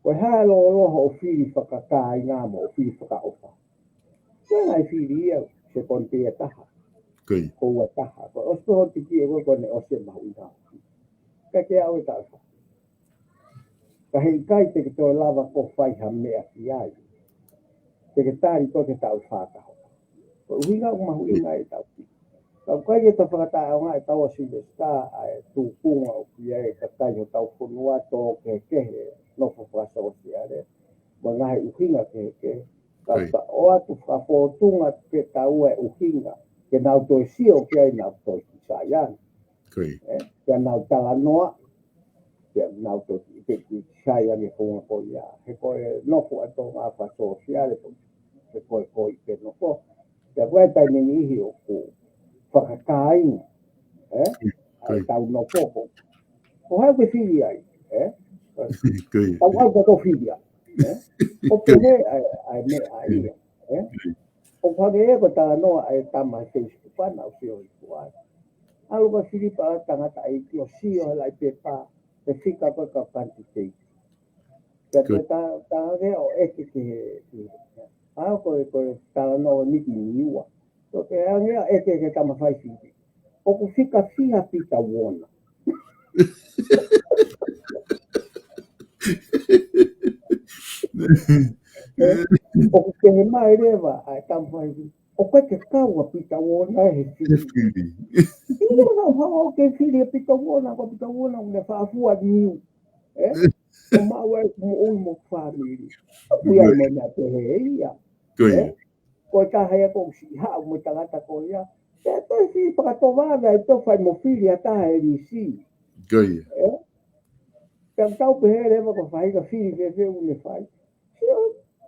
Ko e hā e lōloa hoʻo fili fakakāinga mo hoʻo fili fakaʻofa. Ko e ngaahi fili ia, sekoni pē ia ʻe taha. Ko ua taha. Ko e ʻosi pē hoʻo tiki ʻe koe ko ʻene ʻosi e mahuʻinga. Ka ke aʻu e taʻu fā. Ka heʻikai te ke toe lava ko ē ʻo fai ha meʻa ki ai. Te ke tali ko ē ki he taʻu fā ka hoko. Ko e ʻuhinga ʻoku mahuʻinga e taʻu fili. Ka ʻoku ʻikai ke ta fakataʻeʻaongaʻi ʻe taua Silivesitā ʻa e tūkunga ʻoku ʻi ai e kakai hotau fonua tō kehekehe, nofo fakasōsiale, mo e ngaahi ʻuhinga kehekehe. Ka ʻOi. ta ʻoatu fakafōtunga ke taua e ʻuhinga, ke nau toe sio ki ai, nau toe ki Saiani. ʻOi. ʻE, ke nau talanoa, ke nau toe ki, ki, ki Saiani e konga ko ia. He ko e nofo ʻa Tonga fakasōsiale, he ko e, ko e ʻi he nofo. Pea ko e taimi niʻihi ʻoku fakakāinga, ʻe? ʻA e tau nofo ko. Ko hai ke fili ai, ʻe? Tau au ka ko fili ai, ʻe? ʻO pehē ʻa e, ʻa e meʻa ia, ʻe? ʻO hangē ko e talanoa ʻa e tama he Facebook ʻana ʻo sio i kuai. ʻAlu ka fili pē ʻa e tangataʻeiki ʻo sio he laʻi pepa, he fika ko e kau kanititeiti. Pea Good. te ta, ta hangē ʻo ʻeke ke he, ke he. ʻA ko e, ko e talanoa ʻo Niki Niua. Ko e hangē ʻo ʻeke ke he tama fai fili. ʻOku fika fiha Pita Uona. ʻOku kehe mai leva ʻa e tama fai fili. ʻOku ʻikai ke kau ʻa Pita Uona he fili. He fili. Ia na hao ke fili ʻa Pita Uona, ko Pita Uona ʻoku ne faʻafua niu. ʻE? ʻO maʻu ai moʻui mo fāmili. ʻOku ʻi ai Good. mo e meʻa pehē ia. Good. ʻE? Ko e taha ia ko si haʻu mo e tangata ko ia. Pea toe fili fakatovana ʻe toe fai mo fili ʻa taha ʻe lisi. Good. ʻE? Pea tau pehē leva ko e faʻahinga fili fēfē ʻoku ne fai. Sio,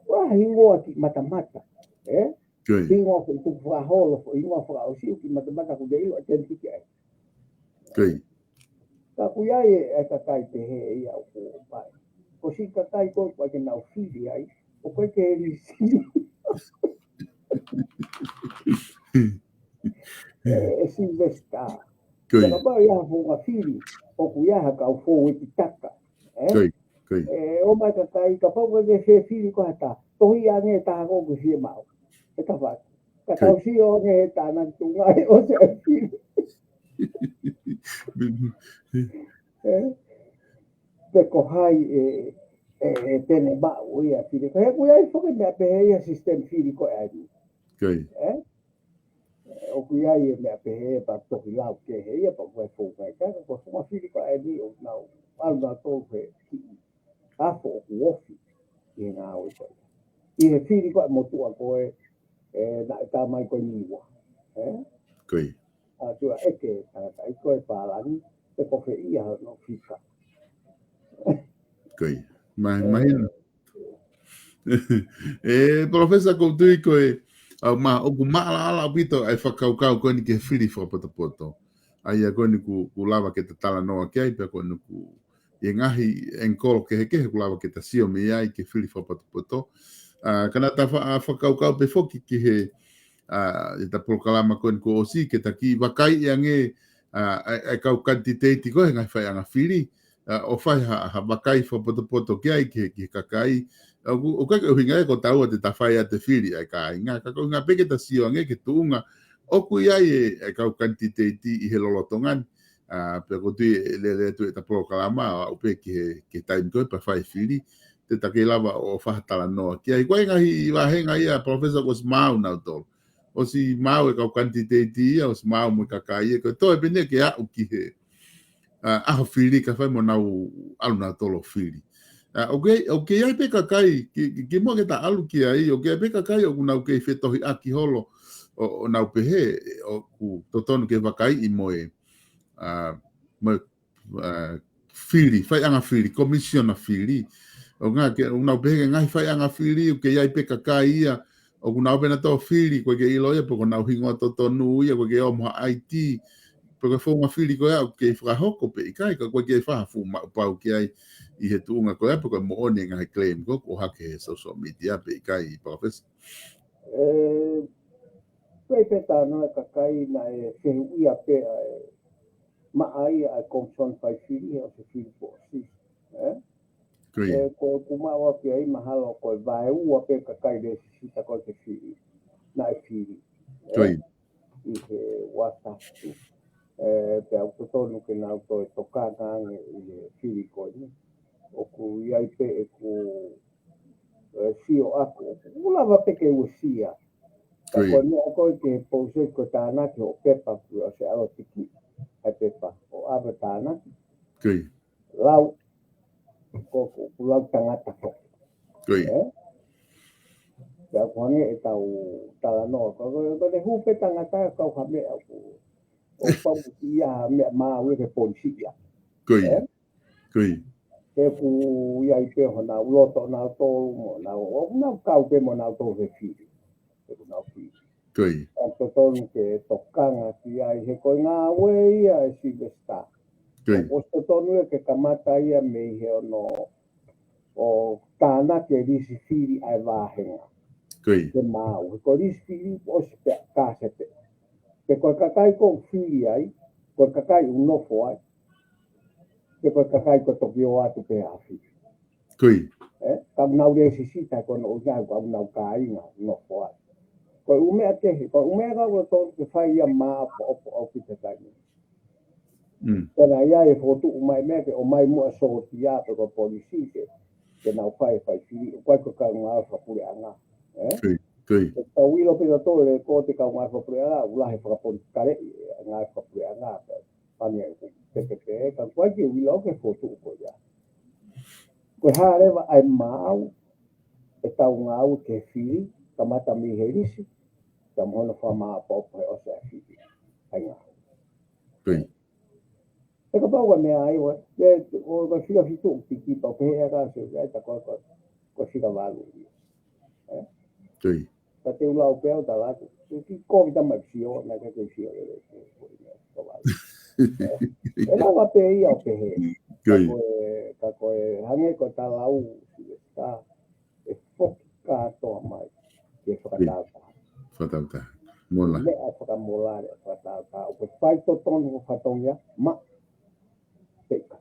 ʻa e hingoa ki matamata. ʻE? Good. Hingoa ko e tuku fakaholo, ko e hingoa fakaʻosi ki matamata ko te ilo ʻa tēniti ki ai. Good. Ka ʻoku ʻi ai e, e kakai pehē ia ʻoku ʻai. Ko si kakai ko ʻoku ʻikai ke nau fili ai, ʻoku ʻikai ke lisi. ʻE, ʻe Silivesitā. Good. Ka pau ia ha founga fili, ʻoku ʻi ai ha kau fou e ki taka. ʻE? Good, good. ʻE, ʻomai kakai, kapau ko e ke fili ko ha taha. Tohi ange taha ko ke fie maʻu. E tafaki. Ka Good. tau sio ange he tānaki tunga e o se fili. ʻE? Pe ko hai e, e, e tene maʻu ia fili. Ka he ʻoku ʻi ai foki meʻa pehē ia system fili ko e ai. Good. ʻE? ʻOku ʻi ai e meʻa pehē pea toki lau kehe ia pea ko e fou kai. Ka ko e fou fili ko e ai ʻoku nau, ʻalu nau tolu he kiʻi afo ʻoku ofi ʻi he ngāue ko ia. ʻI he fili ko e motuʻa ko e, ʻe, naʻe tā mai ko e Niua. ʻE? Good. ʻA tua ʻeke tangataʻeiki ko e pālangi, pe ko fē ia hono fika. Good. Mai, ʻE. mai. ʻE, Professor, ʻoku ou tui ko e, ʻa, ma, ʻoku maʻalaʻala ʻaupito ʻa e fakakaukau ko eni ki he fili fakapotopoto. ʻA ia ko eni ʻoku, ʻoku lava ke ta talanoa ki ai, pea ko eni ʻoku ʻi he ngaahi angle kehekehe ʻoku lava ke ta sio mei ai ki he fili fakapotopoto. ʻA, ka naʻa ta fa-, ʻa, fakakaukau pē foki ki he, ʻa, ʻi he ta polokalama ko eni kuo ʻosi ke ta kiʻi vakaiʻi ange, ʻa, ʻa, ʻa e kau kanititeiti ko e ngaahi faiʻanga fili, ʻa, ʻo fai ha, ha vakai fakapotopoto ki ai ki he, ki he kakai. ʻOku, ʻoku ʻikai ke ʻuhinga ia ko taua te ta fai ʻa e fili ʻa e kāinga. Ka ko e ʻuhinga pē ke ta sio ange ki he tuʻunga ʻoku ʻi ai e, e kau kanititeiti ʻi he lolotonga ni. ʻA, pea ʻoku ou tui ʻe lele atu e ta polokalama, ʻo aʻu pē ki he, ki he taimi ko ē pea fai fili. Te ta kei lava ʻo fai ha talanoa ki ai. Ko e ngaahi vāhenga ia, Professor, kuo ʻosi maau nautolu. ʻOsi maau e kau kanititeiti ia, ʻosi maau mo e kakai ia, ko e toe pē eni ke aʻu ki he, ʻa, ʻaho fili ka fai mo nau ʻalu nautolu ʻo fili. ʻA, ʻoku, ʻoku ʻi ai pē kakai, ki, ki, kimuʻa ke ta ʻalu ki ai, ʻoku ʻi ai pē kakai ʻoku nau kei fetohiʻaki holo, ʻo, ʻo nau pehē, ʻoku totonu ke vakaiʻi mo e, ʻa, mo e ʻa, fili, faiʻanga fili, komisiona fili. ʻO ngā ke, ʻo nau pehē ke ngaahi faiʻanga fili, ʻoku ʻi ai pē kakai ia, ʻoku nau pehē nautolu fili, ʻoku ʻikai ke ʻilo ia, pe ko honau hingoa totonu ia, ʻoku ʻikai ke ʻi ai mo ha I D, pe ko e founga fili ko ia, ʻoku kei fakahoko pe ʻikai, ka ʻoku ʻikai ke fai ha fuʻu maʻu pau ki ai, ʻi he tuʻunga ko ia, pe ko e moʻoni e ngaahi claim ko ē, ʻoku ʻohake he social media pe ʻikai, Professor. ʻE, pea pē tā noa e kakai naʻe fehuʻia pē ʻa e maʻa ia ʻa e Komisona Fai Fili, ʻo se fili foʻosi. ʻE? Ko ia. ʻE, ko ʻeku maʻu ʻaupito ai mahalo ko e vaeua pē kakai lēsisita ko ē ke fili. Naʻe fili. ʻE? Ko ia. ʻI he uata. ʻE, pea ʻoku totonu ke nau toe tokanga ange ʻi he fili ko eni. ʻOku ʻi ai pē ʻeku, ʻe, sio ʻaku. ʻOku lava pē ke uesia. Ka ko e meʻa ko ē ke pouse ko e tānaki hoʻo pepa, kuo ʻosi ʻalu ʻo tiki ʻa e pepa ʻo ʻave ʻo tānaki. Lau, ko, ko, ko lau tangata ko. Pea ko e hangē ʻetau talanoa, ko, ko, ko e hū pē tangata kau ha meʻa ʻoku, ʻoku pau ke ʻi ai ha meʻa maʻu ia ke polisi ia. He ʻoku ʻi ai pē honau loto nautolu mo nau, ʻoku nau kau pē mo nautolu he fili. He ʻoku nau fili. ʻOku totonu ke tokanga ki ai he ko e ngāue ia ʻa Silivesitā. ʻOku totonu ia ke kamata ia mei he ono ʻo tānaki e lisi fili ʻa e vāhenga. Ke maʻu. He ko e lisi fili ʻosi pea ka se pē. Pe ko e kakai ʻoku fili ai, ko e kakai ʻoku nofo ai. Pe ko e kakai ʻoku toki ō atu pē ʻo fili. Ka ʻoku nau lēsisita ko ē ʻoku nau, ka ʻoku nau kāinga ʻoku nofo ai. Ko e ʻū meʻa kehe, ko e ʻū meʻa ka ʻoku totonu ke fai ia maʻopoʻopo ʻo kita kai. Pea naʻe ʻi ai e fokotuʻu mai meʻa ke ʻomai muʻa sōtia pe ko e polisi ke, ke nau fai e fai fili, ʻoku ʻikai ko e kaungā fakapuleʻanga. Ke tau ʻilo pē tautolu ko e kaungā fakapuleʻanga, ʻoku lahi e fakapolitikale ʻi he ngaahi fakapuleʻanga, pea pani ʻoku pekepe, ka ʻoku ʻikai ke u ʻilo ke fokotuʻu ko ia. Ko e hā leva ʻa e maʻu ʻetau ngāue ke fili, kamata mei he lisi, ka mo hono fakamaʻopoʻopo he ʻosi ʻa e fili ʻa e ngāue. He kapau ko e meʻa ai, ua, ʻe, ʻo, ko e fika fitu ʻoku tiki pau pehē ʻa e ka se, ʻe, ta ko, ko, ko e fika valu ia. Ka te u lau pē au tala atu. Ke kiʻi kovi tama sio, naʻe ʻikai ke sio lelei, ko, ko e meʻa fika valu. ʻE, ʻe lava pē ia ʻo pehē. Ka ko e, ka ko e, hangē ko e tala ʻa Silivesitā, ʻe foki kātoa mai ke fakatautau. Meʻa fakamolale, fakatautau. ʻOku fai totonu ko e fatongia, ma, peka.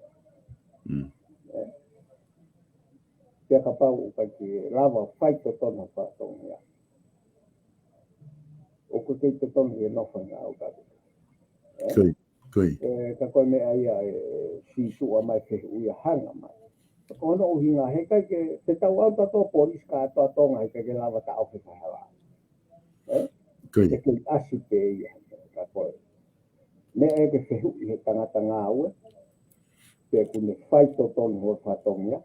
Pea kapau ʻoku ʻikai ke lava fai totonu fatongia, ʻoku ʻikai totonu ke nofo ngāue ka. Ka ko e meʻa ia ʻe sītuʻa mai fehuʻia hanga mai. Ko hono ʻuhinga he ʻikai ke, te tau ʻalu tautolu polisi kātoa Tonga he ʻikai ke lava taʻofi kahala. Ke kei ʻasi pē ia, ka ko e meʻa ʻe ke fehuʻi he tangata ngāue, pe ʻoku ne fai totonu hono fatongia,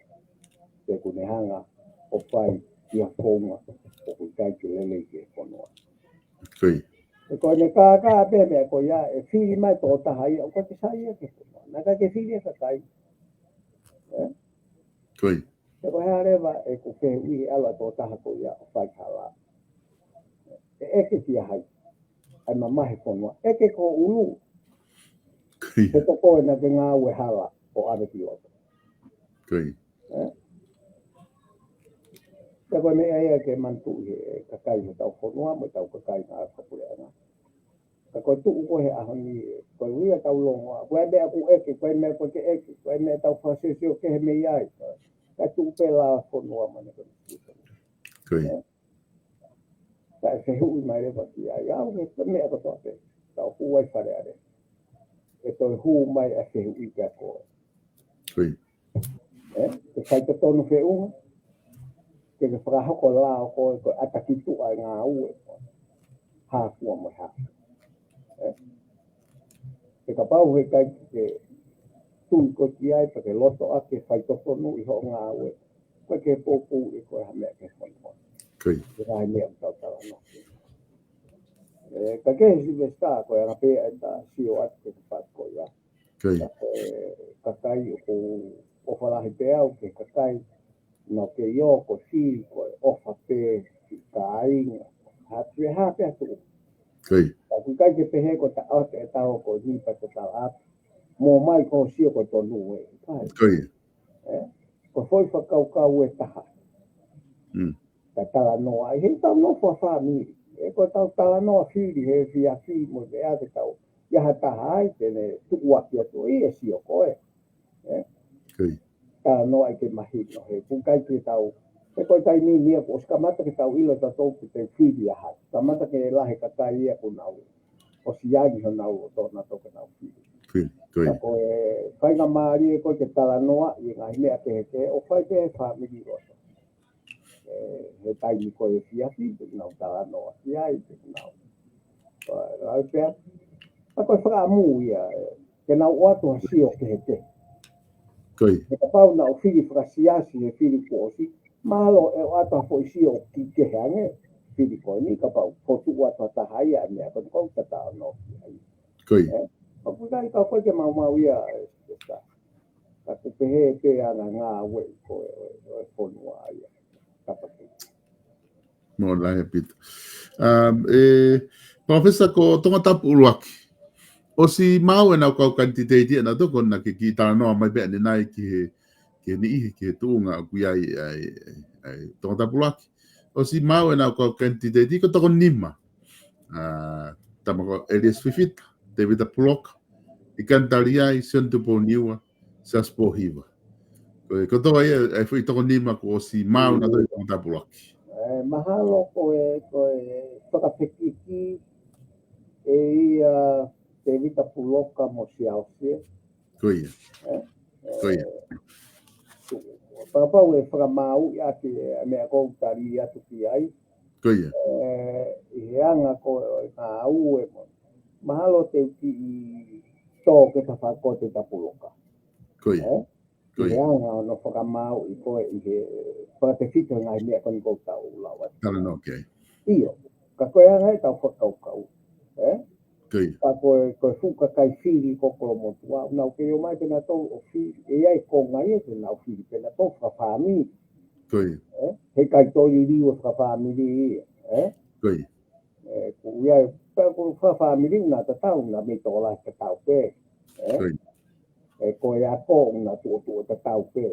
pe ʻoku ne hanga ʻo fai ia founga ʻoku ʻikai ke lelei ki he fonua. He ko ʻene kākā pē meʻa ko ia, ʻe fili mai tokotaha ia, ʻoku ʻikai ke sai ia ke fonua. Naʻe ʻikai ke fili e kakai. He ko e hā leva ʻeku fehuʻi he ʻalu ʻa e tokotaha ko ia ʻo fai hala. ʻE ʻeke kia hai ʻa e mamahi fonua. ʻEke ko ʻulu. He toko ena ke ngāue hala ʻo ʻave ki loto. Ka ko e meʻa ia ke manatuʻi he kakai hotau fonua mo ʻetau kakai ngāue fakapuleʻanga. Ka ko e tuʻu ko ē he ʻaho ni, ko e ʻuhinga ʻetau longoaʻa, ko e meʻa ʻoku ʻeke, ko e meʻa ʻoku ʻikai ke ʻeke, ko e meʻa ʻetau fakasiosio kehe mei ai. Ka tuʻu pē la fonua mane ko e. Ka ʻe fehuʻi mai leva ki ai, au he meʻa kotoa pē. Tau hū ai Fale Alea. ʻE toe hū mai ʻa e fehuʻi kia koe. ʻE, ke fai totonu feʻunga, ke ke fakahoko la ʻo koe ko e ʻata ki tuʻa e ngāue, hā fua mo e hā. ʻE, he kapau he ʻikai ke tui koe ki ai, pe ke loto ʻa ke fai totonu ʻi hoʻo ngāue, ko e ke poupou ʻe koe ha meʻa ke fai koe. Ke ngaahi meʻa ʻoku tau talanoa. ʻE, ka ke he Silivesitā, ko e anga pē ʻa e ta sio atu ke ke fai ko ia. Ka ko e kakai ʻoku ʻofa lahi pē au ki he kakai naʻa ke ʻio ko e fili ko e ʻofa pē ki he kāinga. Hā pē, hā pē atu. Ka ʻoku ʻikai ke pehē ko e taʻote ʻe tau ko ni pa ko tala atu. Mo mai ko sio ko tonu ē. ʻE, ko e foʻi fakakaukau ʻe taha. Ka talanoa ai, he tau nofo ʻa fāmili. ʻE ko tau talanoa fili, he fiafi mo e ʻea ke tau. ʻI ai ha taha ai, te ne tuʻuaki atu ʻi he sio ko ē. ʻE? Talanoa ai ke mahino, he ʻoku ʻikai ke tau. He ko e taimi ni ia, kuo ʻosi kamata ke tau ʻilo tautolu ke te fili ʻa hai. Kamata ke lahi e kakai ia ʻoku nau. ʻOsi ʻi ai honau loto naʻa tau ke nau fili. Ka ko e faingamālie ko ē ke talanoa, ʻi he ngaahi meʻa kehekehe, ʻo fai pē he fāmili loto. he taimi ko e efiafi, te nau talanoa ki ai, te nau. Lau pea, ka ko e fakaʻamu ia, ke nau ʻoatu ha sio kehekehe. Ko ia. He kapau naʻa ku fili fakasiasi he fili kuo ʻosi, mahalo ʻe ʻoatu ha foʻi sio kiʻi kehe ange, fili ko eni, kapau fotu ʻoatu ha taha ia, meʻa ko eni ʻoku ou talanoa ki ai. Ko ia. Ka ʻoku ʻikai ke maumau ia, ka ʻoku pehē pē ʻa e ngāue ko e, ʻo e fonua ia. Kapau. Mālō lahi ʻaupito. Um, e, Professor, ko Tongatapu ʻuluaki. ʻOsi maʻu ʻenau kau kanititeiti ʻe nautolu ko ena ke kiʻi talanoa mai pē ʻanenai ki he, ki he niʻihi, ki he tuʻunga ʻoku ʻi ai, ai, ai, Tongatapu ʻuluaki. ʻOsi maʻu ʻenau kau kanititeiti ko e toko nima. Uh, tama ko Elias Fifita, Tevita Puloka, ʻIkani Taliai, Sione Tupou Niua, Siaosi Pōhiva. Ko e, ko e toko ia, e foʻi toko nima kuo ʻosi maʻu nautolu ʻi Tongatapu ʻuluaki. E, mahalo ko e, ko e fakafekiki ʻe ia Tevita Puloka mo Siaosi. Ko ia. E, ko ia. Kapau ʻe fakamāuʻi ʻaki e meʻa ʻoku ou tali atu ki ai. Ko ia. E, ʻi he anga ko e ngāue mo. Mahalo te u kiʻi tō ke ta fakakote Tevita Puloka. Ko ia. E? Ko ia. ʻI he anga ʻo hono fakamāuʻi ko e ʻi he fakatefito he ngaahi meʻa ko eni ʻoku ou tau lau atu. Talanoa ki ai. ʻIo. Ka ko e anga ʻetau fakakaukau. E? Ko ia. Ka ko e, ko e fuʻu kakai fili ko Kolomotuʻa, ʻoku nau kei ō mai pē nautolu ʻo fili, ʻe ʻi ai e konga ia te nau fili pē nautolu fakafāmili. Ko ia. E? He ʻikai toe liliu e fakafāmili ia. E? Ko ia. E, ʻoku ʻi ai, pea ko e fakafāmili ʻoku na tatau, ʻoku na mei tokolahi tatau pē. E? Ko ia. E, ko e ako ʻoku na tuʻotuʻo tatau pē.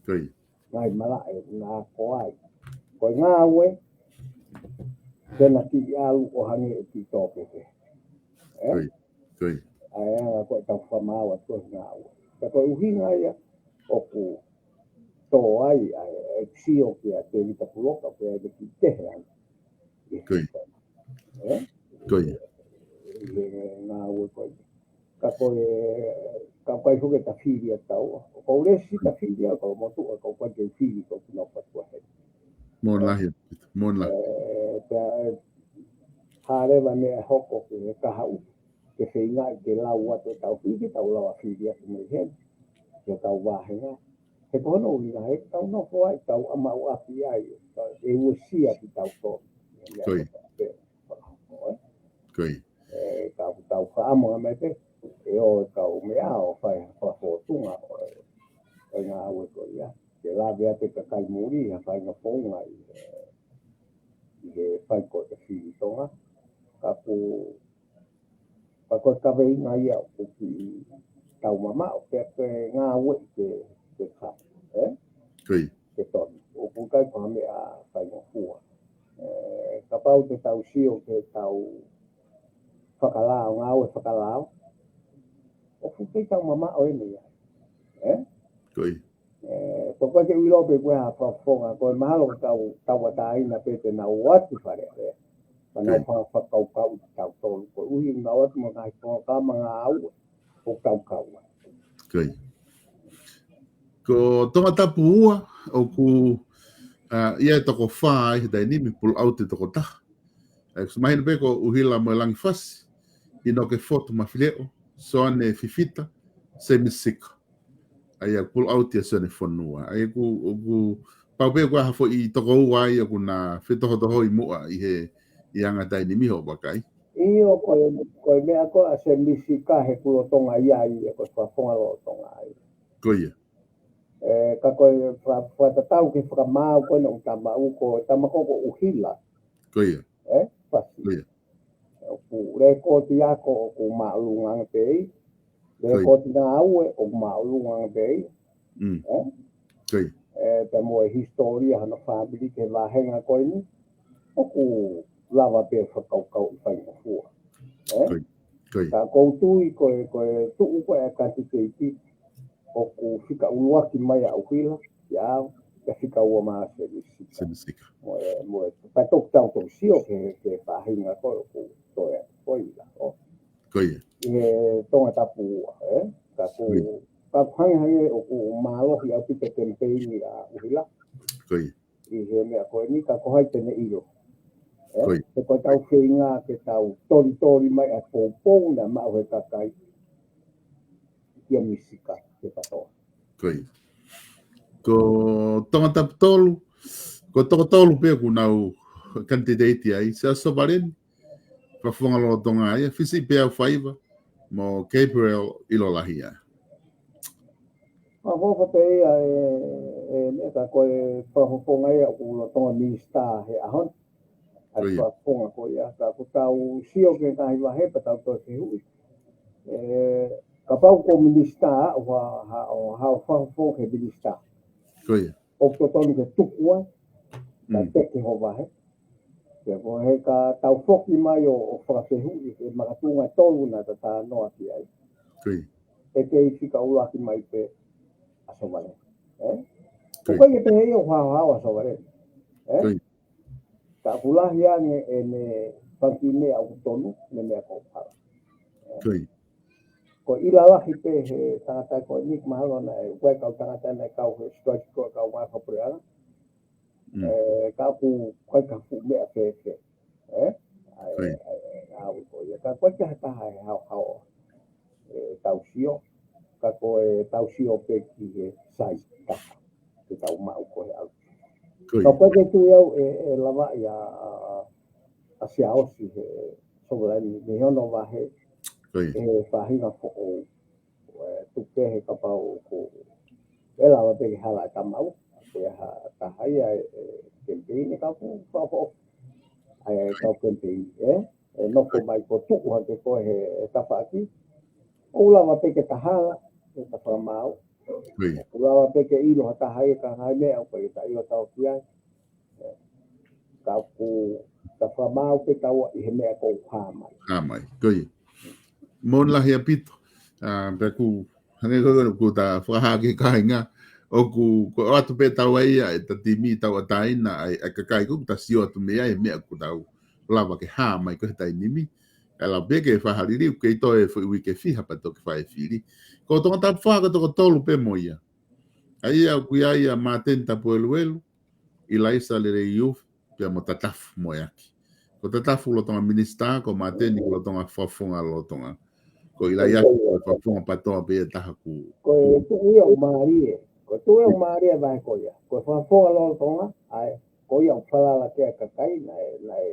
Ko ia. Ngaahi malaʻe ʻoku na ako ai. Ko e ngāue, te na kiʻi ʻalu ʻo hangē ʻe kiʻi tō pē. E? Ko ia. Ko ia. ʻA e anga ko ʻetau fakamaau atu ʻo e ngāue. Ka ko e ʻuhinga ia ʻoku tō ai, ʻa e, e sio kia Tevita Puloka, pea ʻe kiʻi kehe ange. Ko ia. E? Ko ia. ʻI he ngāue ko ia. Ka ko e, ka ʻoku ʻikai foki ke ta fili ʻa taua. ʻOku ou lesi ta fili ʻa Kolomotuʻa, ka ʻoku ʻikai ke fili ko kina patua he. Mālō lahi, mālō lahi. E, pea, e, hā leva meʻa ʻe hoko ki he kahaʻu, ke feingaʻi ke lau atu ʻetau fili, ke tau lava fili atu mei heni, ke tau vāhenga. He ko hono ʻuhinga, he tau nofo ai, tau ʻamau ʻapi ai, ʻe uesia kitautolu. Ko ia. Ko ia. E, ka ʻoku tau fakaʻamu mai pē, ʻe ō e kau meʻa ʻo fai ha fakafōtunga ʻo e, ʻo e ngāue ko ia. Ke lave atu e kakai muli, ha faʻahinga founga ʻi he, ʻi he fai ko e fili Tonga. Ka ʻoku, ka ko e kaveinga ia ʻoku kiʻi tau mamaʻo, pea ke ngāue ke, ke ka, e? Ko ia. Ke tonu. ʻOku ʻikai ko ha meʻa faingofua. E, kapau te tau sio ke tau fakalao, ngāue fakalao. ʻOku kei tau mamaʻo eni ia. E? Ko ia. E, ko e ke ʻilo pē ko e hā fakafofonga, ko e mahalo ko e tau, tauʻatāina pē te nau ō atu Fale Alea. Ka nau Ko ia. fa-, fakakaukau ʻi tautolu. Koeʻuhi nau ō atu mo e ngaahi fakakaukau mo e ngāue ʻoku tau kau ai. Ko ia. Ko Tongatapu ua, ʻoku, ʻa, ʻi ai e toko fā ʻi he taimi ni, pull out e toko taha. ʻE, ʻoku mahino pē ko ʻUhila mo e Langifasi, ʻInoke Fotu Mafileʻo, Soane Fifita, Semi Sika. ʻA ia pull out ʻia Sione Fonua. ʻA ia ʻoku, ʻoku pau pē ko e hā foʻi toko ua ia ʻoku na fetohotohoi muʻa ʻi he, ʻi he anga taimi ni hoʻo vakai. ʻIo, ko e, ko e meʻa ko ē ʻa Semi Sika he kuo lolotonga ia ʻi he ko e fakafofonga lolotonga ai. Ko ia. E, ka ko e fa-, fakatatau ki he fakamaau ko ena ʻoku tama ʻoku, tama ko ē ko ʻUhila. Ko ia. E, Fasi. Ko ia. ʻOku lēkooti ako ʻoku māʻolunga ange pē ia. Ko ia. Lēkooti ngāue ʻoku māʻolunga ange pē ia. Mm. E? Ko ia. E, pea mo e hisitōlia hono fāmili ki he vāhenga ko eni. ʻOku lava pē fakakaukau ʻi faingofua. E? Ko ia. Ko ia. Ka ʻoku ou tui ko e, ko e tuʻu ko ē ʻa e kanititeiti ʻoku fika ʻuluaki mai ʻa ʻUhila, ia au, ia fika ua mai ʻa Semi Sika. Semi Sika. Mo e, mo e, pea toki tau toki sio ki he, ki he faʻahinga ko ē ʻoku toe ʻa ʻUhila, ʻo. Ko ia. ʻI he Tongatapu ua, e? Ka ʻoku, Ko ia. ka ʻoku hangehangē ʻoku mālohi ʻaupito e kemipeini ʻa ʻUhila. Ko ia. ʻi he meʻa ko eni, ka ko hai te ne ʻilo. Ē? Ko ia. He ko ʻetau feinga ke tau tolitoli mai ʻa e poupou naʻe maʻu he kakai kia Misika ke patoa. Ko ia. Ko Tongatapu tolu, ko Tokotolu pē ʻoku nau kanititeiti ai, Siaosi Sovaleni, Fakafofonga Lolotonga ia, Fisi Peau Faiva, mo Gabriel ʻIlolahia. Fakafofonga pē ia e, e, meʻa ka ko e fakafofonga ia ʻoku lolotonga minisitā he ʻaho ni. ʻA e Ko ia. fakafofonga ko ia, ka ʻoku tau sio ki he ngaahi vahe pea tau toe fehuʻi. E, kapau ko e minisitā, ʻo ha, ha, ʻo ha fakafofonga ki he minisitā. Ko ia. ʻOku totonu ke tuku ai, ka Mm. teke ho vahe. Pea ko e hā ka tau foki mai ʻo, ʻo fakafehuʻi, e makatuʻunga ʻe tolu naʻa ta talanoa ki ai. Ko ia. ʻE kei fika ʻuluaki mai pē ʻa Sovaleni. Ē? Ko ia. ʻOku ʻikai ke pehē ia ʻoku haohaoa ʻa Sovaleni. Ē? Ko ia. Ka ʻoku lahi ange ʻene fanga kiʻi meʻa ʻoku tonu, ne meʻa ko hala. Ko ia. Ko e ʻilalahi pē he tangata ko eni mahalo naʻe, ʻoku ʻi ai e kau tangata naʻe kau he strike ko e kau ngāue fakapuleʻanga. Mm. Ē, ka ʻoku ʻikai ke fuʻu meʻa fēfē. Ē? ʻA e, Ko ia. ʻa e, ʻa e, ʻa e, ko ia. Ka ʻoku ʻikai ke ha taha ʻe haohaoa. Ē, tau sio. Ka ko e tau sio pē ki he sai taha. Ke tau maʻu ko e ʻalu. Ko ia. Ka ʻoku ʻikai ke tui au ʻe, ʻe lava ia ʻa, ʻa Siaosi he Sovaleni, mei hono vahe, Ko ia. he faʻahinga foʻou. Ē, tuku kehe kapau ʻoku, ʻe lava pē ke hala e tamaʻu, ke ha taha ia e, e kemipeini ka ʻoku fakafoʻou. ʻA e kau kemipeini, ē? ʻE nofo mai ko e tuʻu hake ko e he, he tafaʻaki. ʻOku lava pē ke ta hala, ke ta fakamaau. Ko ia. ʻOku lava pē ke ʻilo ha taha ia ka ngaahi meʻa, ʻoku ʻikai ke ta ʻilo tau ki ai. Ka ʻoku ta fakamaau pē taua ʻi he meʻa ʻoku hā mai. Hā mai, ko ia. Mālō lahi ʻaupito. ʻA, pea ʻoku, hangē ko ē ʻoku ta fakahā ki he kāinga. ʻOku, ko e ʻoatu pē taua ia, ʻe ta timi tauʻatāina, ʻa e, ʻa e kakai ʻoku ta sio atu mei ai, meʻa ʻoku tau lava ke hā mai ko e he taimi ni. ʻE lava pē ke fai ha liliu, kei toe foʻi uike ʻe fiha pea toki fai e fili. Ko Tongatapu fā ko e Tokotolu pē mo ia. ʻA ia ʻoku ʻi ai ʻa Māteni Tapueluelu, ʻIlaisa Leleiufi, pea mo Tatafu Moeaki. Ko Tatafu lolotonga minisitā, ko Māteni lolotonga fakafofonga lolotonga. Ko ʻIlaisa ko e fakafofonga patoa pē ia taha ku. Ko e tuʻu ia ʻoku mālie. Ko e tuʻu ia ʻoku mālie vahe ko ia. Ko e fakafofonga lolotonga, ʻa e, ko ia ʻoku falala ki ai e kakai, naʻe, naʻe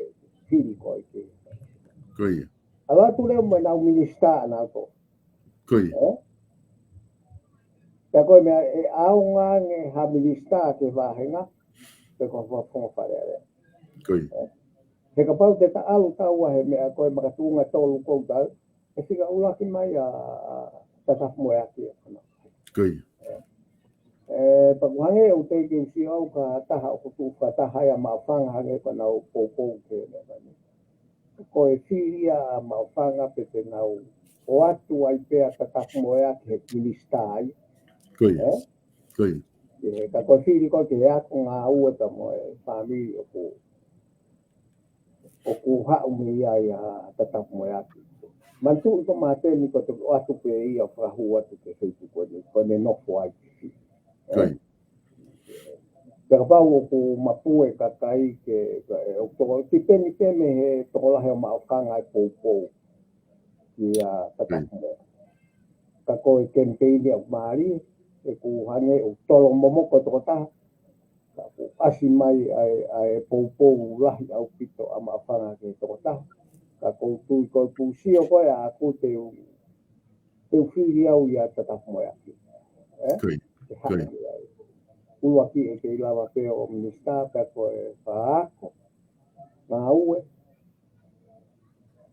fili ko ē ke. Ko ia. ʻAlu atu leva mo ʻenau minisitā ʻanautolu. Ko ia. Ē? Pea ko e meʻa ʻe ʻaonga ange ha minisitā ki he vāhenga, pe ko e fakafofonga Fale Alea. Ko ia. Ē? He kapau te ta ʻalu taua he meʻa ko e makatuʻunga ʻe tolu ʻoku tau, ʻe fika ʻuluaki mai ʻa, ʻa Tatafu Moeaki ē, ko ena. Ko ia. Ē, pea ʻoku hangē ʻoku teʻeki ke u sio au ki ha taha ʻoku tuʻu fakataha ia Maʻufanga hangē ko ʻenau poupou ki he meʻa ni. Ko e fili ia ʻa Maʻufanga pe te nau ʻoatu ai pē ʻa Tatafu Moeaki he minisitā ai. Ko ia. Ē? Ko ia. Ē, ka ko e fili ko ē ki he ako ngāue pea mo e fāmili ʻoku ʻoku haʻu mei ai ʻa Tatafu Moeaki. Manatuʻi ko Māteni ko e toki ʻoatu pē ia ʻo fakahū atu ki he Facebook ko eni, ko ʻene nofo ai. Ko ia. Pea kapau ʻoku mapue kakai ke, ke, ʻoku toko, tipeni pē mei he tokolahi ʻo Maʻufanga e poupou kia Tatafu Moeaki. Ka ko e kemipeini ʻoku mālie, ʻoku hangē ʻoku tolo momoko e tokotaha, ka ʻoku ʻasi mai ʻa e, ʻa e poupou lahi ʻaupito ʻa Maʻufanga ki he tokotaha. Ka ʻoku ou tui ko e pusi ʻo ko e ʻaku te u, te u fili au ia Tatafu Moeaki. Ē? Ko ia. Ke haʻu ia. ʻUluaki ʻe kei lava pē ʻo minisitā pea ko e fakaako. Ngāue.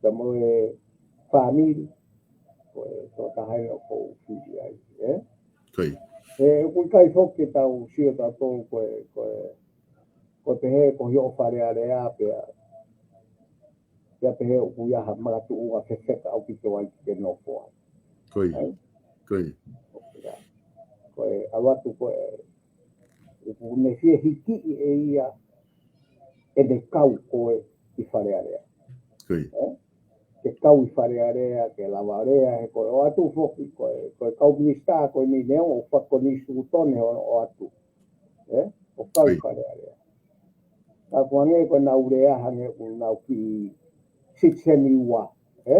Pea mo e fāmili, ko e tokotaha ia ʻoku ou fili ai, ē? Ko ia. He ʻoku ʻikai foki ke tau sio tautolu ko e, ko e, ko e pehē ko e ʻi Fale Alea pea, pea pehē ʻoku ʻi ai ha makatuʻunga fefeka ʻaupito ai ke nofo ai. Ko ia. Ē? Ko ia. Ko e ʻalu atu ko e, ʻoku ne fie hikiʻi ʻe ia ʻene kau ko ē ʻi Fale Alea. Ko ia. Ē? Ke kau ʻi Fale Alea, ke lava lea, he ko e ʻoatu foki, ko e, ko e kau minisitā, ko eni neongo ʻoku fakakonisiutone hono ʻoatu. Ē? ʻO kau ʻi Fale Alea. Ka ko e hangē ko ʻenau lea hangē ʻoku nau kiʻi sitiseni ua, ē?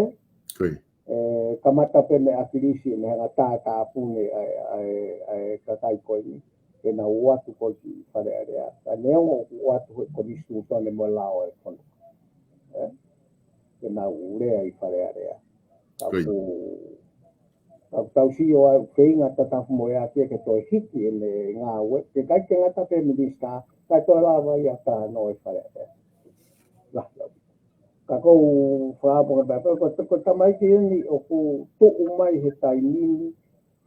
Kamata pē mei ʻAkilisi, mei he ngaahi tātāpuni ʻa e, ʻa e, ʻa e kakai ko eni. Ke nau ō atu ko ē ki Fale Alea. Ka neongo ʻoku ō atu he konisitūtone mo e lao ʻo e fonua. Ē? Ke nau lea ʻi Fale Alea. Ka ʻoku, ka ʻoku tau sio ai ʻoku feinga Tatafumoʻeaki ke toe hiki ʻene ngāue. Ke ʻikai ke ngata pē minisitā, ka toe lava ia ʻo talanoa ʻi Fale Alea. Lahi au. Ka ʻoku ou fakaʻamu ke pehē, ko, ko e tamaiki eni ʻoku tuʻu mai he taimi ni,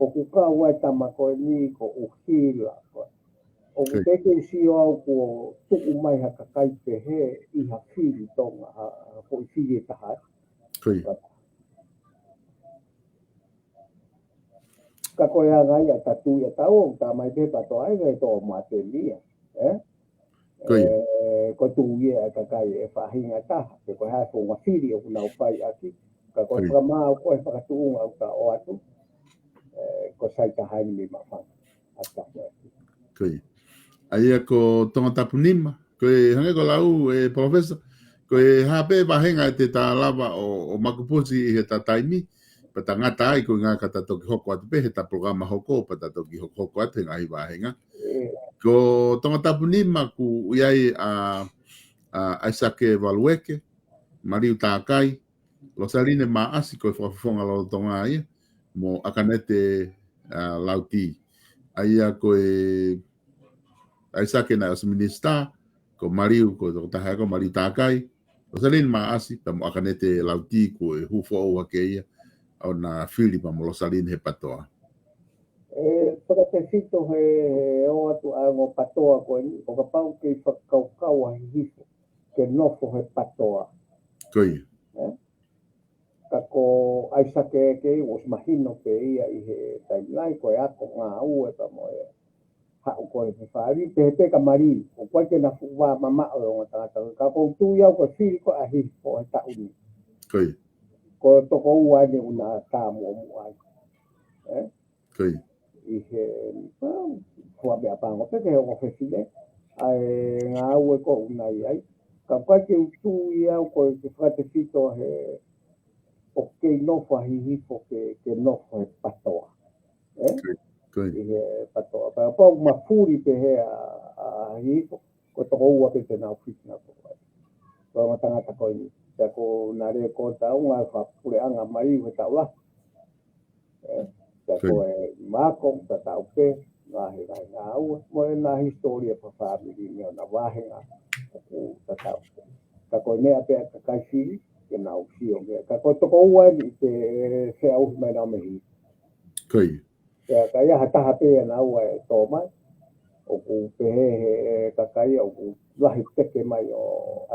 ʻoku kau ai e tama ko eni ko ʻUhila. ʻOku teʻeki ke sio au kuo tuʻu mai ha kakai pehē ʻi ha fili Tonga, ha, ha foʻi fili ʻe taha. Ka ko e anga ia ʻa e tui ʻa e tau, ʻoku tā mai pē PATOA ʻe tō mai pē ia, ē? Ko e tui ia ʻa e kakai ʻe faʻahinga taha, pe ko e hā e founga fili ʻoku nau fai ʻaki, ka ko e fakamāu ko e fakatuʻunga ʻoku ta ō atu, ko e sai taha eni mei Maʻufanga. ʻA ia ko Tongatapu nima, ko e hangē ko e lau ʻe Palōfesa, ko e hā pē vāhenga ʻe te ta lava ʻo, ʻo makupusi ʻi he ta taimi, pea ta ngata ai ko e ʻuhinga ka ta toki hoko atu pē he ta polokalama hoko, pea ta toki hoko, hoko atu he ngaahi vāhenga. Ko Tongatapu nima ʻoku ʻi ai ʻa, ʻa ʻAisake Valueke, Maliu Takai, Losaline Maʻasi ko e fakafofonga lolotonga ia, mo ʻAkanete, ʻa, Lauti. ʻA ia ko e ʻAisake naʻe ʻosi minisitā, ko Maliu, ko e tokotaha ko Maliu Takai, Losaline Maʻasi, pea mo ʻAkanete Lauti ko e hū foʻou hake ia, ʻo na fili pea mo Losaline he PATOA. ʻE, fakatefito he, he ō atu ʻa e ongo PATOA ko eni, ʻo kapau kei fakakaukau ʻa Hihifo ke nofo he PATOA. Ē? Ka ko ʻAisake ʻEke ʻosi mahino pē ia ʻi he taimi lahi, ko e ako ngāue pea mo e haʻu ko e fefali, pehē pē kia Maliu, ʻoku ʻikai ke na fuʻu vā mamaʻo e ongo tangata. Ka ʻoku ou tui au ko e fili ko ē ʻa Hihifo he taʻu ni. Ko e toko ua eni ʻoku na tā muʻomuʻa ai. Ē? ʻI he, well, fua meʻapango pē ke ongo fefine, ʻa e ngāue ko ē ʻoku na ʻi ai. Ka ʻoku ʻikai ke u tui au ko e fakatefito he ʻoku kei nofo ʻa Hihifo ke, ke nofo he PATOA. Ē? ʻI he PATOA. Pea kapau ʻoku mafuli pehē ʻa, ʻa Hihifo, ko e toko ua pē te nau fiti na ko ai. Ko e ongo tangata ko eni. Pea ko na lēkooti ʻa e ngaahi fakapuleʻanga mai he taʻu lahi. Ē, pea ko e mako, tatau pē, ngaahi, ngaahi ngāue, mo e ngaahi hisitōlia fakafāmili mei hona vāhenga, ʻoku tatau pē. Ka ko e meʻa pē ʻa e kakai fili, ke nau sio meʻa. Ka ko e toko ua eni te feʻauhi mai naua mei Hihifo. Pea ka ʻi ai ha taha pē ʻia naua ʻe tō mai, ʻoku pehē he kakai ʻoku lahi teke mai ʻo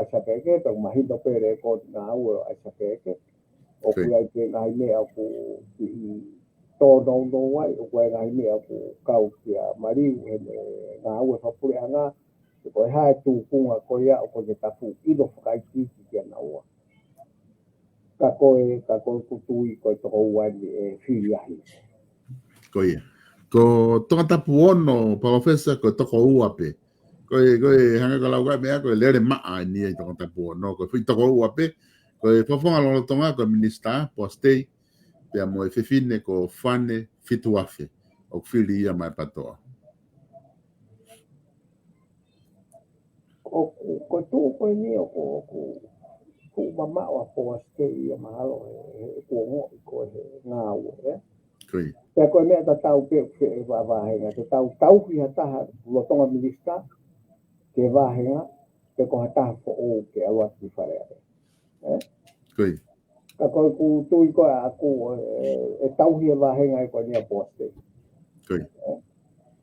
ʻAisake ʻEke, pea mahino pē lēkooti ngāue ʻo ʻAisake ʻEke. ʻOku ʻi ai pē ngaahi meʻa ʻoku kiʻi tōnounou ai, ʻoku ʻi ai ngaahi meʻa ʻoku kau kia Maliu heʻene ngāue fakapuleʻanga, pe ko e hā e tūkunga ko ia ʻoku ʻikai ke ta fuʻu ʻilo fakaikiiki kia naua. Ka ko e, ka ko e ʻoku ou tui ko e toko ua eni ʻe fili ai. Ko ia. Ko Tongatapu ono, Palōfesa, ko e toko ua pē. Ko e, ko e hangē ko e lau ko ē meʻa, ko e lele maʻa eni ʻa Tongatapu ono, ko e foʻi toko ua pē, ko e fakafofonga lolotonga, ko e minisitā, Poasi Tei, pea mo e fefine ko Fane Fituafe, ʻoku fili ia maʻa e PATOA. ʻOku, ko e tuʻu ko eni ʻoku, ʻoku, ʻoku mamaʻo ʻa Poasi Tei ia mahalo he, he ʻoku ongoʻi ko e he ngāue, ē? Pea ko e meʻa tatau pē ʻoku feʻe vā-, vāhenga, ke tau tauhi ha taha lolotonga minisitā, ke vāhenga, pe ko ha taha foʻou ke ʻalu atu ki Fale Alea. Ē? Ka ko e ʻoku ou tui ko ē ʻaʻaku ʻe, ʻe tauhi e vāhenga ʻe ko eni ʻa Poasi Tei. Ē?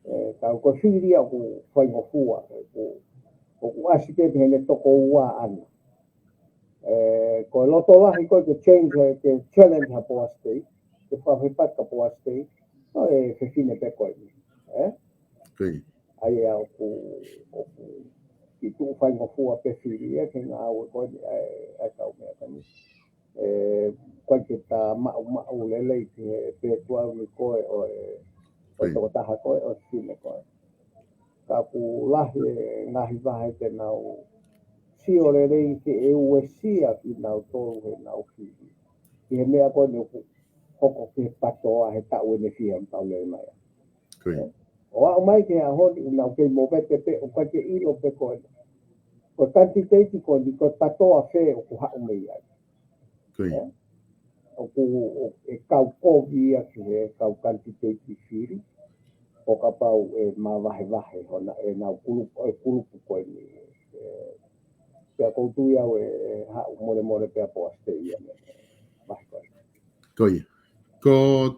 Ē, ka ko e fili ia ʻoku faingofua, ʻoku, ʻoku ʻasi pē heʻene toko ua ʻana. Ē, ko e loto lahi ko ē ke change, ke challenge ʻa Poasi Tei, ke fakafepaki kia Poasi Tei, ʻa e fefine pē ko eni. Ē? ʻA ia ʻoku, ʻoku kiʻi tuʻu faingofua pē fili ia ke ngāue ko eni ʻa e, ʻa e kau meʻa ko eni. Ē, ʻoku ʻikai ke ta maʻumaʻu lelei ki he background ko ē ʻo e, ʻo e tokotaha ko ē, ʻo e fefine ko ē. Ka ʻoku lahi e ngaahi vahe te nau sio lelei ke uesia kinautolu heʻenau fili. ʻI he meʻa ko eni ʻoku hoko ki he PTOA he taʻu ʻe fiha ʻoku tau lele mai ai. Ko ia. ʻO aʻu mai ki he ʻaho ni ʻoku nau kei movete pē ʻoku ʻikai ke ʻilo pe ko e, ko e kanititeiti ko eni ko e PTOA fē ʻoku haʻu mei ai. Ko ia. ʻOku, ʻoku kau kovi ia ki he kau kanititeiti fili. ʻO kapau ʻe mavahevahe hona ʻenau kulupu, ʻe kulupu ko eni. ʻE, pea ʻoku ou tui au ʻe, ʻe haʻu molemole pea ʻe poasite ia mei he vahe ko eni. Ko ia. Ko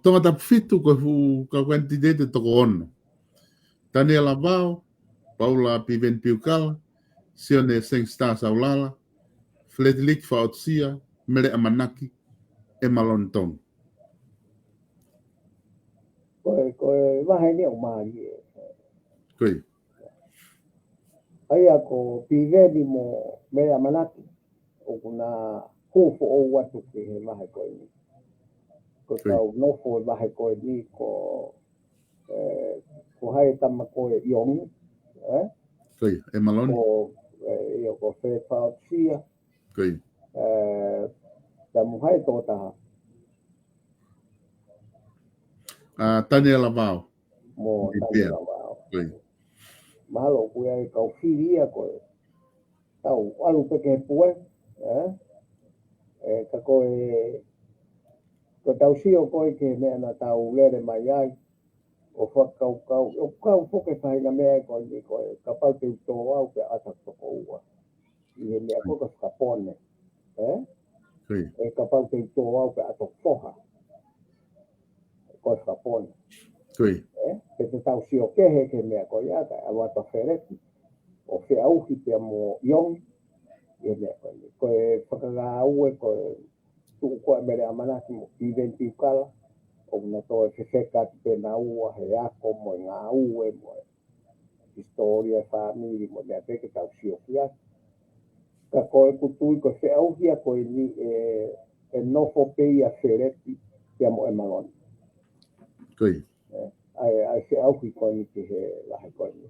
Tongatapu fitu ko e fuʻu kau kanititeiti toko ono. Taniela Vao, Paula Piveni Piukala, Sione Sangster Saulala, Feletiliki Faʻotusia, Mele ʻAmanaki, ʻEmaloni Tongi. Ko e, ko e vahe ni ʻoku mālie. Ko ia. ʻA ia ko Piveni mo Mele ʻAmanaki, ʻoku na hū foʻou atu ki he vahe ko eni. Ko e Ko ia. kau nofo he vahe ko eni ko, ʻe, ko hai e tama ko ē ʻIongi, ē? Ko ia, ʻEmaloni. Ko, ʻe, ʻio ko Fele Faʻotusia. Ko ia. ʻE, tamu hai tō taha. ʻA, Taniela Vao. Mo Ipea. Taniela Vao. Ko ia. Mahalo ʻoku ʻi ai e kau fili ia ko ē. Tau ʻalu pē ki he pue, ē? ʻE, ka ko e, ko ʻetau sio ko ē ki he meʻa naʻa tau lele mai ai, ʻo fakakaukau, ʻoku kau foki e faʻahinga meʻa ko eni ko e, kapau te u tō au pea ʻata toko ua. ʻI he meʻa ko ē ko e fakapone, ē? Ko ia. ʻE kapau te u tō au pea ʻata foha. Ko e fakapone. Ko ia. Ē? Pe te tau sio kehe ki he meʻa ko ia, kae ʻalu atu ʻa Feleti, ʻo feʻauhi pea mo ʻIongi, ʻi he meʻa ko eni. Ko e fakangāue, ko e tuʻu ko ē ʻa Mele ʻAmanaki mo Piveni Piukala, ʻoku na toe fefeka atu pē naua he ako mo e ngāue mo e hisitōlia e fāmili mo e meʻa pē ke tau sio ki ai. Ka ko ʻeku tui ko e feʻauhi ia ko eni ʻe, ʻe nofo pē ia Feleti ia mo ʻEmaloni. Ko ia. Ē, ʻa e, ʻa e feʻauhi ko eni ki he vahe ko eni.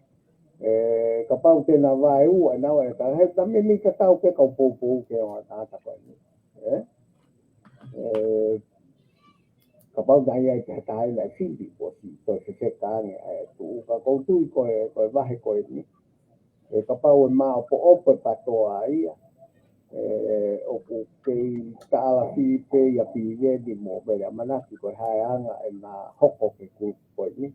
ʻE, kapau te na vaeua ʻe naua ʻe ka, he ta meimei tatau pē kau poupou ke o ata ko eni. Ē? ʻE, kapau naʻe ʻi ai pē ha taha ʻe fili, kuo ʻosi toe fefeka ange ʻa e tuʻu, ka ʻoku ou tui ko e, ko e vahe ko eni. ʻE kapau ʻe maʻopoʻopo e PTOA ia. ʻE, ʻoku kei taʻala fili pē ia Piveni mo Mele ʻAmanaki ko e hā e anga ʻena hoko ki he kulupu ko eni.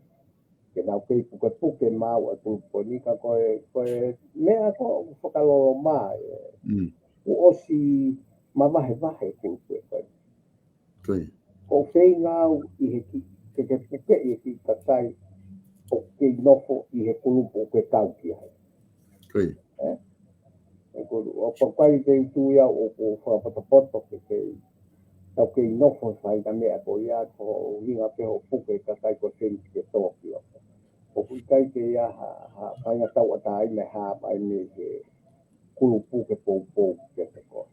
Ke nau kei pukepuke maʻu e kulupu ko eni ka ko e, ko e meʻa ko ē ʻoku fakaloloma ē. Mm. Kuo ʻosi mavahevahe e kulupu ko eni. Ko ia. Ko e feinga au ʻi he kiʻi, ke, ke pukeʻi e kiʻi kakai ʻoku kei nofo ʻi he kulupu ʻoku ke kau ki ai. Ko ia. Ē? ʻE ko, ʻo pakai te u tui au ʻoku fakapotopoto ke kei, tau kei nofo he faʻahinga meʻa ko ia, ko e ʻuhinga pē hoʻo puke e kakai ko e feinga ke tō ki loto. ʻOku ʻikai ke ʻi ai ha, ha faʻahinga tauʻatāina ʻe hā mai mei he kulupu ke poupou kiate koe.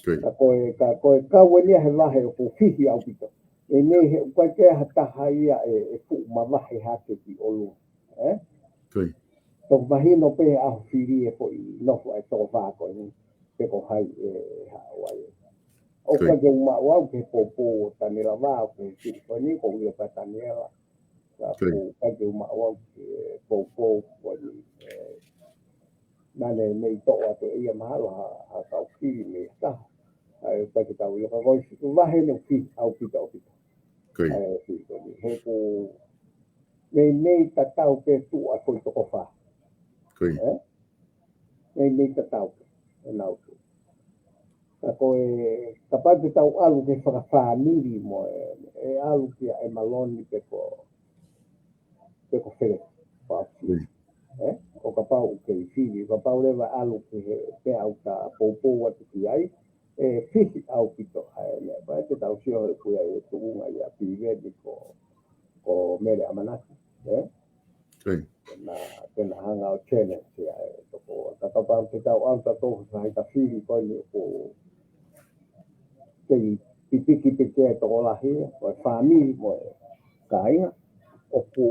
Ko ia. Ka ko e, ka ko e kau eni ia he vahe ʻoku fihi ʻaupito. ʻE nei he ʻoku ʻikai ke ʻi ai ha taha ia ʻe, ʻe fuʻu mavahe hake ki ʻolunga. Ē? Ko ia. Toki mahino pē he ʻaho fili e foʻi nofo ʻa e toko fā ko eni. Pe ko hai ʻe haʻu ai. ʻOku Ko ia. ʻikai ke u maʻu au ki he poupou ʻo Taniela Vao ki he fili ko eni, ʻoku ou ʻilo pē ʻa Taniela. Ka Ko ia. ʻoku ʻikai ke u maʻu au ki he poupou ko eni, ē, naʻa ne mei toʻo atu ʻe ia mahalo ha, ha kau fili mei ha taha. ʻA ia ʻoku ʻikai ke tau ʻilo ka ko e vahe eni ʻoku fihi ʻaupito ʻaupito. Ko ia. ʻA e fili ko eni. He ʻoku meimei tatau pē tuʻu ʻa e foʻi toko fā. Ko ia. Ē? Meimei tatau pē ʻenau tuʻu. Ka ko e, kapau te tau ʻalu ki he fakafāmili mo e, ʻe ʻalu kia ʻEmaloni pe ko, pe ko Feleti. Pasi. Mm. Ē? ʻO kapau ʻoku kei fili, kapau leva ʻalu ki he, pe ʻoku ta poupou atu ki ai, ʻe fihi ʻaupito ʻa e meʻa. Pea te tau sio he ʻoku ʻi ai e tuʻunga ia Piveni ko, ko Mele ʻAmanaki. Ē? Ko ia. Ke na, ke na hanga ʻo challenge ia e toko. Ka kapau te tau ʻalu tautolu he faʻahinga fili ko eni ʻoku kei pipiki pē ki he tokolahi, ko e fāmili mo e kāinga, ʻoku,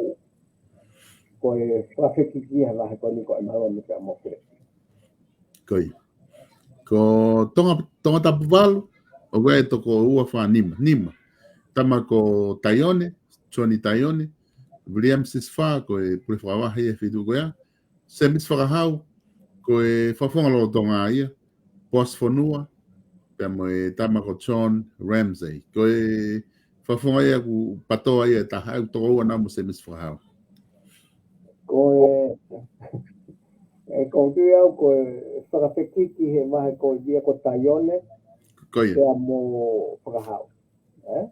ko e fakafekiki he vahe ko eni ko ʻEmaloni pea mo Feleti. Ko ia. Ko Tonga, Tongatapu valu, ʻoku ʻi ai e toko ua, fā, nima. Nima. Tama ko Taione, Johnny Taione, William Sisifā, ko e pule fakavahe ʻi he feituʻu ko ia. Semisi Fakahau, ko e fakafofonga lolotonga ia, Boss Fonua, pea mo e tama ko John Ramsay. Ko e fakafofonga ia ʻoku PATOA ia ʻe taha, ʻoku toko ua naʻa mo Semisi Fakahau. Ko e, ʻe, ʻoku ou tui au ko e fakafekiki he vahe ko ia ko Taione, Ko ia. pea mo Fakahau. Ē?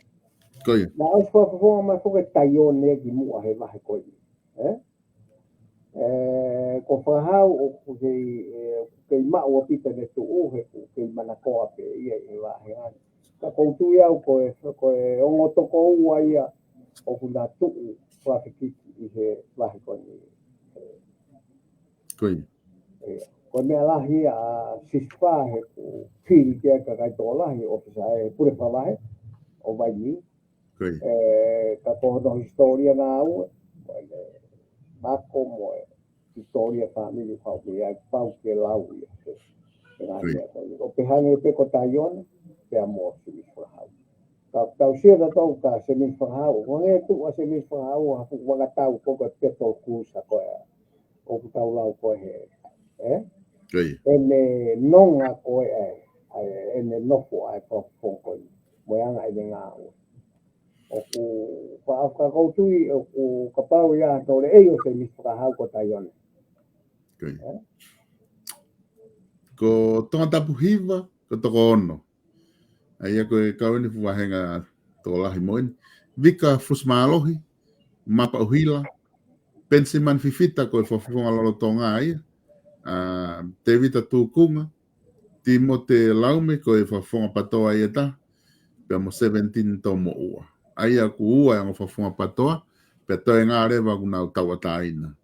Ko ia. Naʻe ʻosi fakafofonga mai foki ʻe Taione ki muʻa he vahe ko ia. Ē? Ē, ko Fakahau ʻoku kei, ē, ʻoku kei maʻu ʻaupito ʻene tuʻu he ʻoku kei manakoa pē ia ʻi he vahe ʻana. Ka ʻoku ou tui au ko e, ko e ongo toko ua ia ʻoku na tuʻu fakafekiki ʻi he vahe ko eni. Ko ia. Ē, ko e meʻa lahi ʻa Sisifā he ʻoku fili ki ai e kakai tokolahi, ʻōfisa ʻa e pule fakavahe ʻo Vainī. Ko ia. Ē, ka ko hono hisitōlia ngāue, ko ʻene ako mo e hisitōlia fāmili ʻoku haʻu mei ai, pau ke lau ia. Ē, ʻe ngā Ko ia. meʻa ko ia. ʻO pehē ange pē ko Taione, pea mo Semisi Fakahau. Ka tau sio ʻa tautolu kia Semisi Fakahau, ʻoku hangē ʻoku tuʻu ʻa Semisi Fakahau, ha fuʻu vakatau ko e Battle Cruiser ko ia. ʻOku tau lau ko ē he, ē? Ko ia. ʻEne nonga ko ē, ʻa e, ʻa e, ʻene nofo ʻa e fakafofonga ko ē. Mo e anga ʻene ngāue. ʻOku, ka, ka ʻoku ou tui, ʻoku kapau ia ʻe tole ʻe ʻi ʻo Semisi Fakahau ko Taione. Ko ia. Ē? Ko Tongatapu hiva, ko toko ono. ʻA ia ko e kau eni fuʻu vāhenga tokolahi mo eni. Vika Fusimālohi, Mapa ʻUhila, Penisimani Fifita ko e fakafofonga lolotonga ia. ʻA, Tēvita Tukunga, Timote Laume ko e fakafofonga PATOA ia ʻe taha, pea mo Sevenitini Toumoʻua. ʻA ia ʻoku ua e ongo fakafofonga PATOA, pea toe ngā leva ʻoku nau tauʻatāina.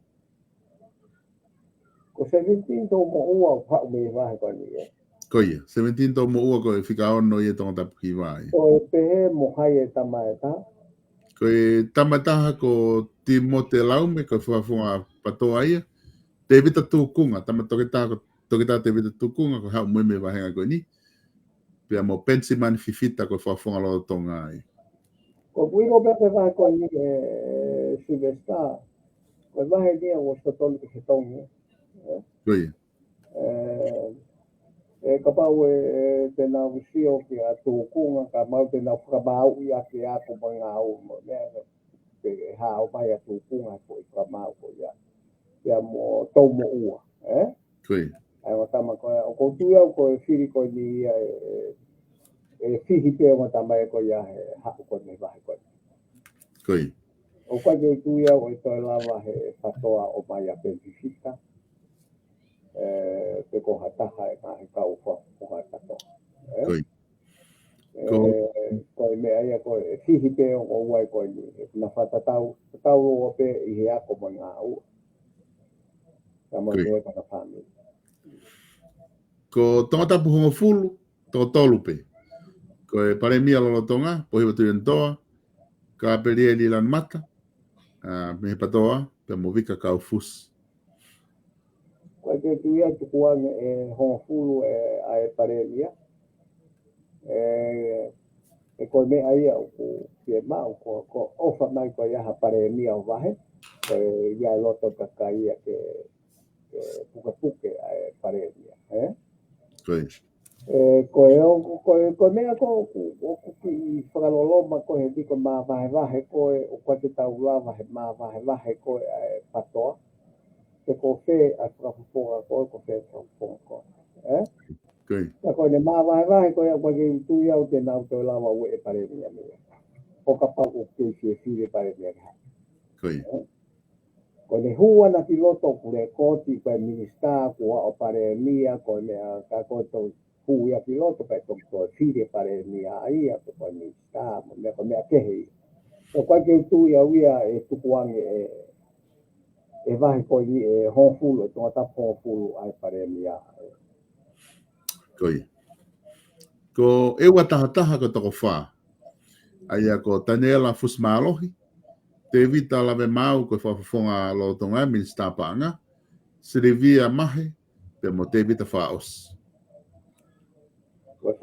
Ko Sevenitini Toumoʻua ʻoku haʻu mei he vahe ko eni, ē? Ko ia, Sevenitini Toumoʻua ko e fika ono ia ʻi Tongatapu hiva ia. Ko e pehē mo hai e tama ʻe taha? Ko e tama ʻe taha ko Timote Laume, ko e fakafofonga PATOA ia. Tēvita Tukunga, tama toketā ko, Toketā Tēvita Tukunga, ko e haʻu mo ia mei he vahenga ko eni. Pea mo Penisimani Fifita ko e fakafofonga lolotonga ia. Ko e pui ko pē ko e vahe ko eni, ē, Sylvester. Ko e vahe eni ʻoku ʻosi totonu ke fetongi, ē? Ko ia. Ē, ē, kapau ʻe, ē, te nau sio kia Tukunga, ka mau te nau fakamaauʻi ʻaki ʻa e ako mo e ngāue mo e meʻa, ē, ʻe haʻu mai ʻa Tukunga ko e fakamaau ko ia. Pea mo Toumoʻua, ē? Ko ia. ʻA e ongo tama ko ia, ʻoku ou tui au ko e fili ko eni ia ʻe, ʻe, ʻe fihi pē ongo tama ia ko ia he haʻu ko eni he vahe ko eni. Ko ia. ʻOku ʻikai ke u tui au ʻe toe lava he PATOA ʻo ʻomai ʻa Peni Fifita. Ē, pe ko ha taha ʻe ngaahi kau fakafofonga PATOA. Ē? Ko ia. Ē, Ko ko e meʻa ia ko e fihi pē ongo ua ia ko eni. ʻE na fakatatau, tatau ʻo pē ʻi he ako mo e ngāue. Ka mo Ko ia. e meʻa ka na fāmili. Ko Tongatapu hongofulu, toko tolu pē. Ko e Palēmia lolotonga, Pōhiva Tuʻiʻonetoa, Kapelieli Lanumata, ʻa, mei he PATOA, pea mo Vika Kaufusi. Ko e ke tui atu kuange ʻe hongofulu ʻe, ʻa e Palēmia. Ē, ʻe ko e meʻa ia ʻoku ke maʻu ko, ko e ʻofa mai ko ia ha Palēmia ʻo vahe. Ko e ʻi ai e loto kakai ia ke, ke pukepuke ʻa e Palēmia, ē? Ko ia. Ē, ko e, ʻo, ko e, ko e meʻa ko, ʻoku, ʻoku kiʻi fakaloloma ko ē he tiko māvahevahe ko ē, ʻoku ʻikai ke tau lava he māvahevahe ko ē ʻa e PATOA. Pe ko fē ʻa e fakafofonga ko ē, ko fē fakafofonga ko ē. Ē? Ko ia. Ka ko ʻene māvahevahe ko ē, ʻoku ʻikai ke u tui au te nau toe lava ʻo ueʻi e Palēmia mei ai. ʻO kapau ʻoku kei fie fili e Palēmia ke haʻu. Ko ia. Ē? Ko ʻene hū ʻana ki loto ʻoku lekooti ko e minisitā kuo aʻu ʻo Palēmia, ko e meʻa ka ko e toe hū ia ki loto pea toki toe fili e Palēmia ia, pe ko e minisitā, mo e meʻa ko e meʻa kehe ia. ʻOku ʻikai ke u tui au ia ʻe tukuange ʻe, ʻe vahe ko eni ʻe hongofulu, ʻe Tongatapu hongofulu ʻa e Palēmia. Ko ia. Ko e ua taha taha ko e toko fā. ʻA ia ko Taniela Fusimālohi, Tēvita Lavemaau ko e fakafofonga lolotonga minisitā paʻanga, Silivia Mahe, pea mo Tēvita Fāʻosi.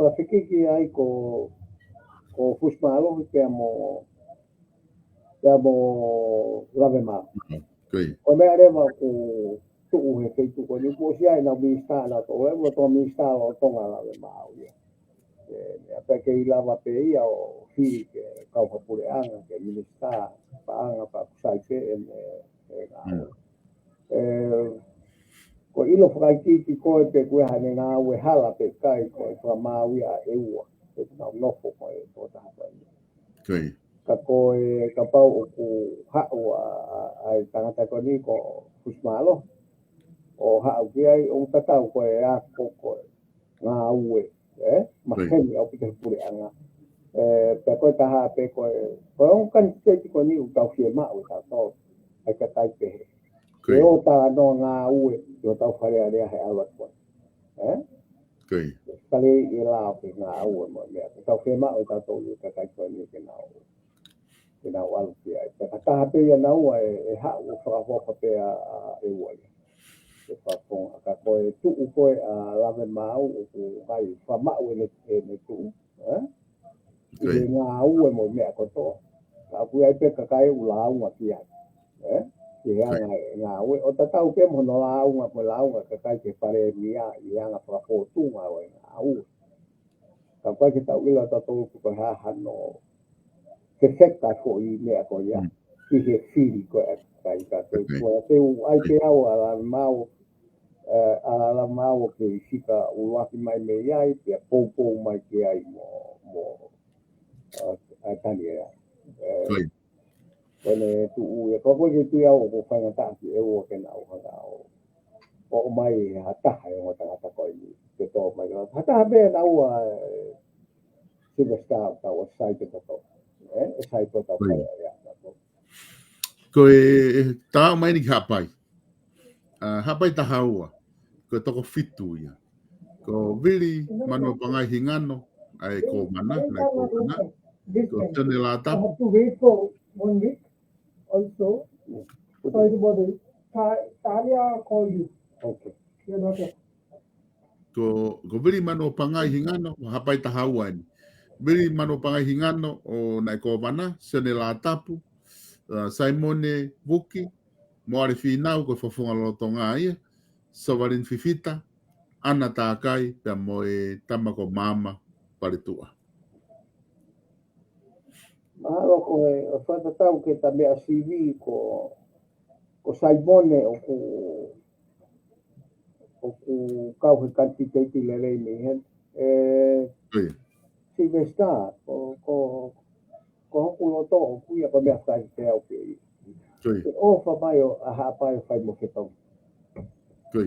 fakafekiki ai ko, ko Fusi Mālohi pea mo, pea mo Lavemaau. Ko ia. Ko e meʻa leva ʻoku tuʻu he feituʻu ko eni, kuo ʻosi ʻi ai ʻenau minisitā, ʻenau tō, ʻenau tō minisitā lolotonga Lavemaau ia. ʻE, meʻa pē ke ʻi lava pē ia ʻo fili ke kau ha puleʻanga, ke minisitā, paʻanga, pea ʻoku sai pē ʻene, ʻene ngāue. ʻE, ko e ʻilo fakaikiiki ko ē pe ko e hā ʻene ngāue, hala pe ʻikai, ko e fakamaau ia ʻa ʻEua, pe ko ʻenau nofo ko e tokotaha ko eni. Ka ko e kapau ʻoku haʻu ʻa, ʻa, ʻa e tangata ko eni ko Fusi Mālohi, ʻo haʻu ki ai, ʻoku tatau ko e ako ko e ngāue, ē? Maheni ʻaupito he puleʻanga. ʻE, pea ko e taha pē ko e, ko e ongo kanititeiti ko eni ʻoku tau fiemaʻu ʻe tautolu, ʻa e kakai pehē. Ke ō talanoa ngāue ʻi hotau Fale Alea he ʻalu atu ko ē. Ē? Fale ʻi lao ke ngāue mo e meʻa. ʻOku tau fiemaʻu ʻe tautolu ʻa e kakai ko eni ke nau, ke nau ʻalu ki ai. Pea ka taha pē ia naua ʻe, ʻe haʻu ʻo fakaʻofoʻofa pē ʻa, ʻa ʻEua ia. Ke fakafofonga. Ka ko e tuʻu ko ē ʻa Lavemaau ʻoku ʻikai fakamaʻu ʻene, ʻene tuʻu. Ē? ʻI he ngāue mo e meʻa kotoa. Ka ʻoku ʻi ai pē kakai ʻoku lāunga ki ai. Ē? Ki he anga e ngāue. ʻO tatau pē mo hono lāunga, mo e lāunga kakai ki he palēmia, ʻi he anga fakafōtunga ʻo e ngāue. Ka ʻoku ʻikai ke tau ʻilo ʻe tautolu pe ko e hā hano fefeka foʻi meʻa ko ia. ʻI he fili ko ē ʻa e kakai ka te ua te u ai pē au ʻa Lavemaau, ē, ʻa Lavemaau ʻoku kei fika ʻuluaki mai mei ai, pea poupou mai ki ai mo, mo, ē, ʻa Taniela. Ē, ko ʻene tuʻu ia, ka ko e ke tui au ʻoku faingataʻa ki ʻEua ke nau hanga ʻo, ʻo ʻomai ha taha ʻe he ongo tangata ko eni, ke tō mai. Ha taha pē naua, ē, Sylvester ʻoku tau ʻosi sai pē tautolu. Ē, ʻe sai pē tau fai ia tautolu. Ko e, ʻe tā mai eni ki Haʻapai. ʻA, Haʻapai taha ua. Ko e toko fitu ia. Ko Vili Manuapangai Hingano, ʻa e kōvana, naʻe kōvana. Ko Sione Lātapu. I have to wait for one week also. Sorry to bother you. Ta-, Talia call you. Okay. You're not here. Ko, ko Vili Manuapangai Hingano, Haʻapai taha ua eni. Vili Manuapangai Hingano, ʻo naʻe kōvana, Sione Lātapu, ʻa, Saimone Vuki, Moale Fīnau, ko e fakafofonga lolotonga ia, Sovalini Fifita, ʻAna Takai, pea mo e tama ko Maama Paletuʻa. Mahalo ko e, ʻo fakatatau ki he ta meʻa sivi ko, ko Saimone ʻoku, ʻoku kau he kanititeiti lelei mei heni. Ē, Sylvester, ko, ko, ko hoku loto ʻoku ʻi ai ko e meʻa fai te au pē ia. Ke ʻofa mai ʻo ʻa Haʻapai ʻo fai mo Fetongi. Ko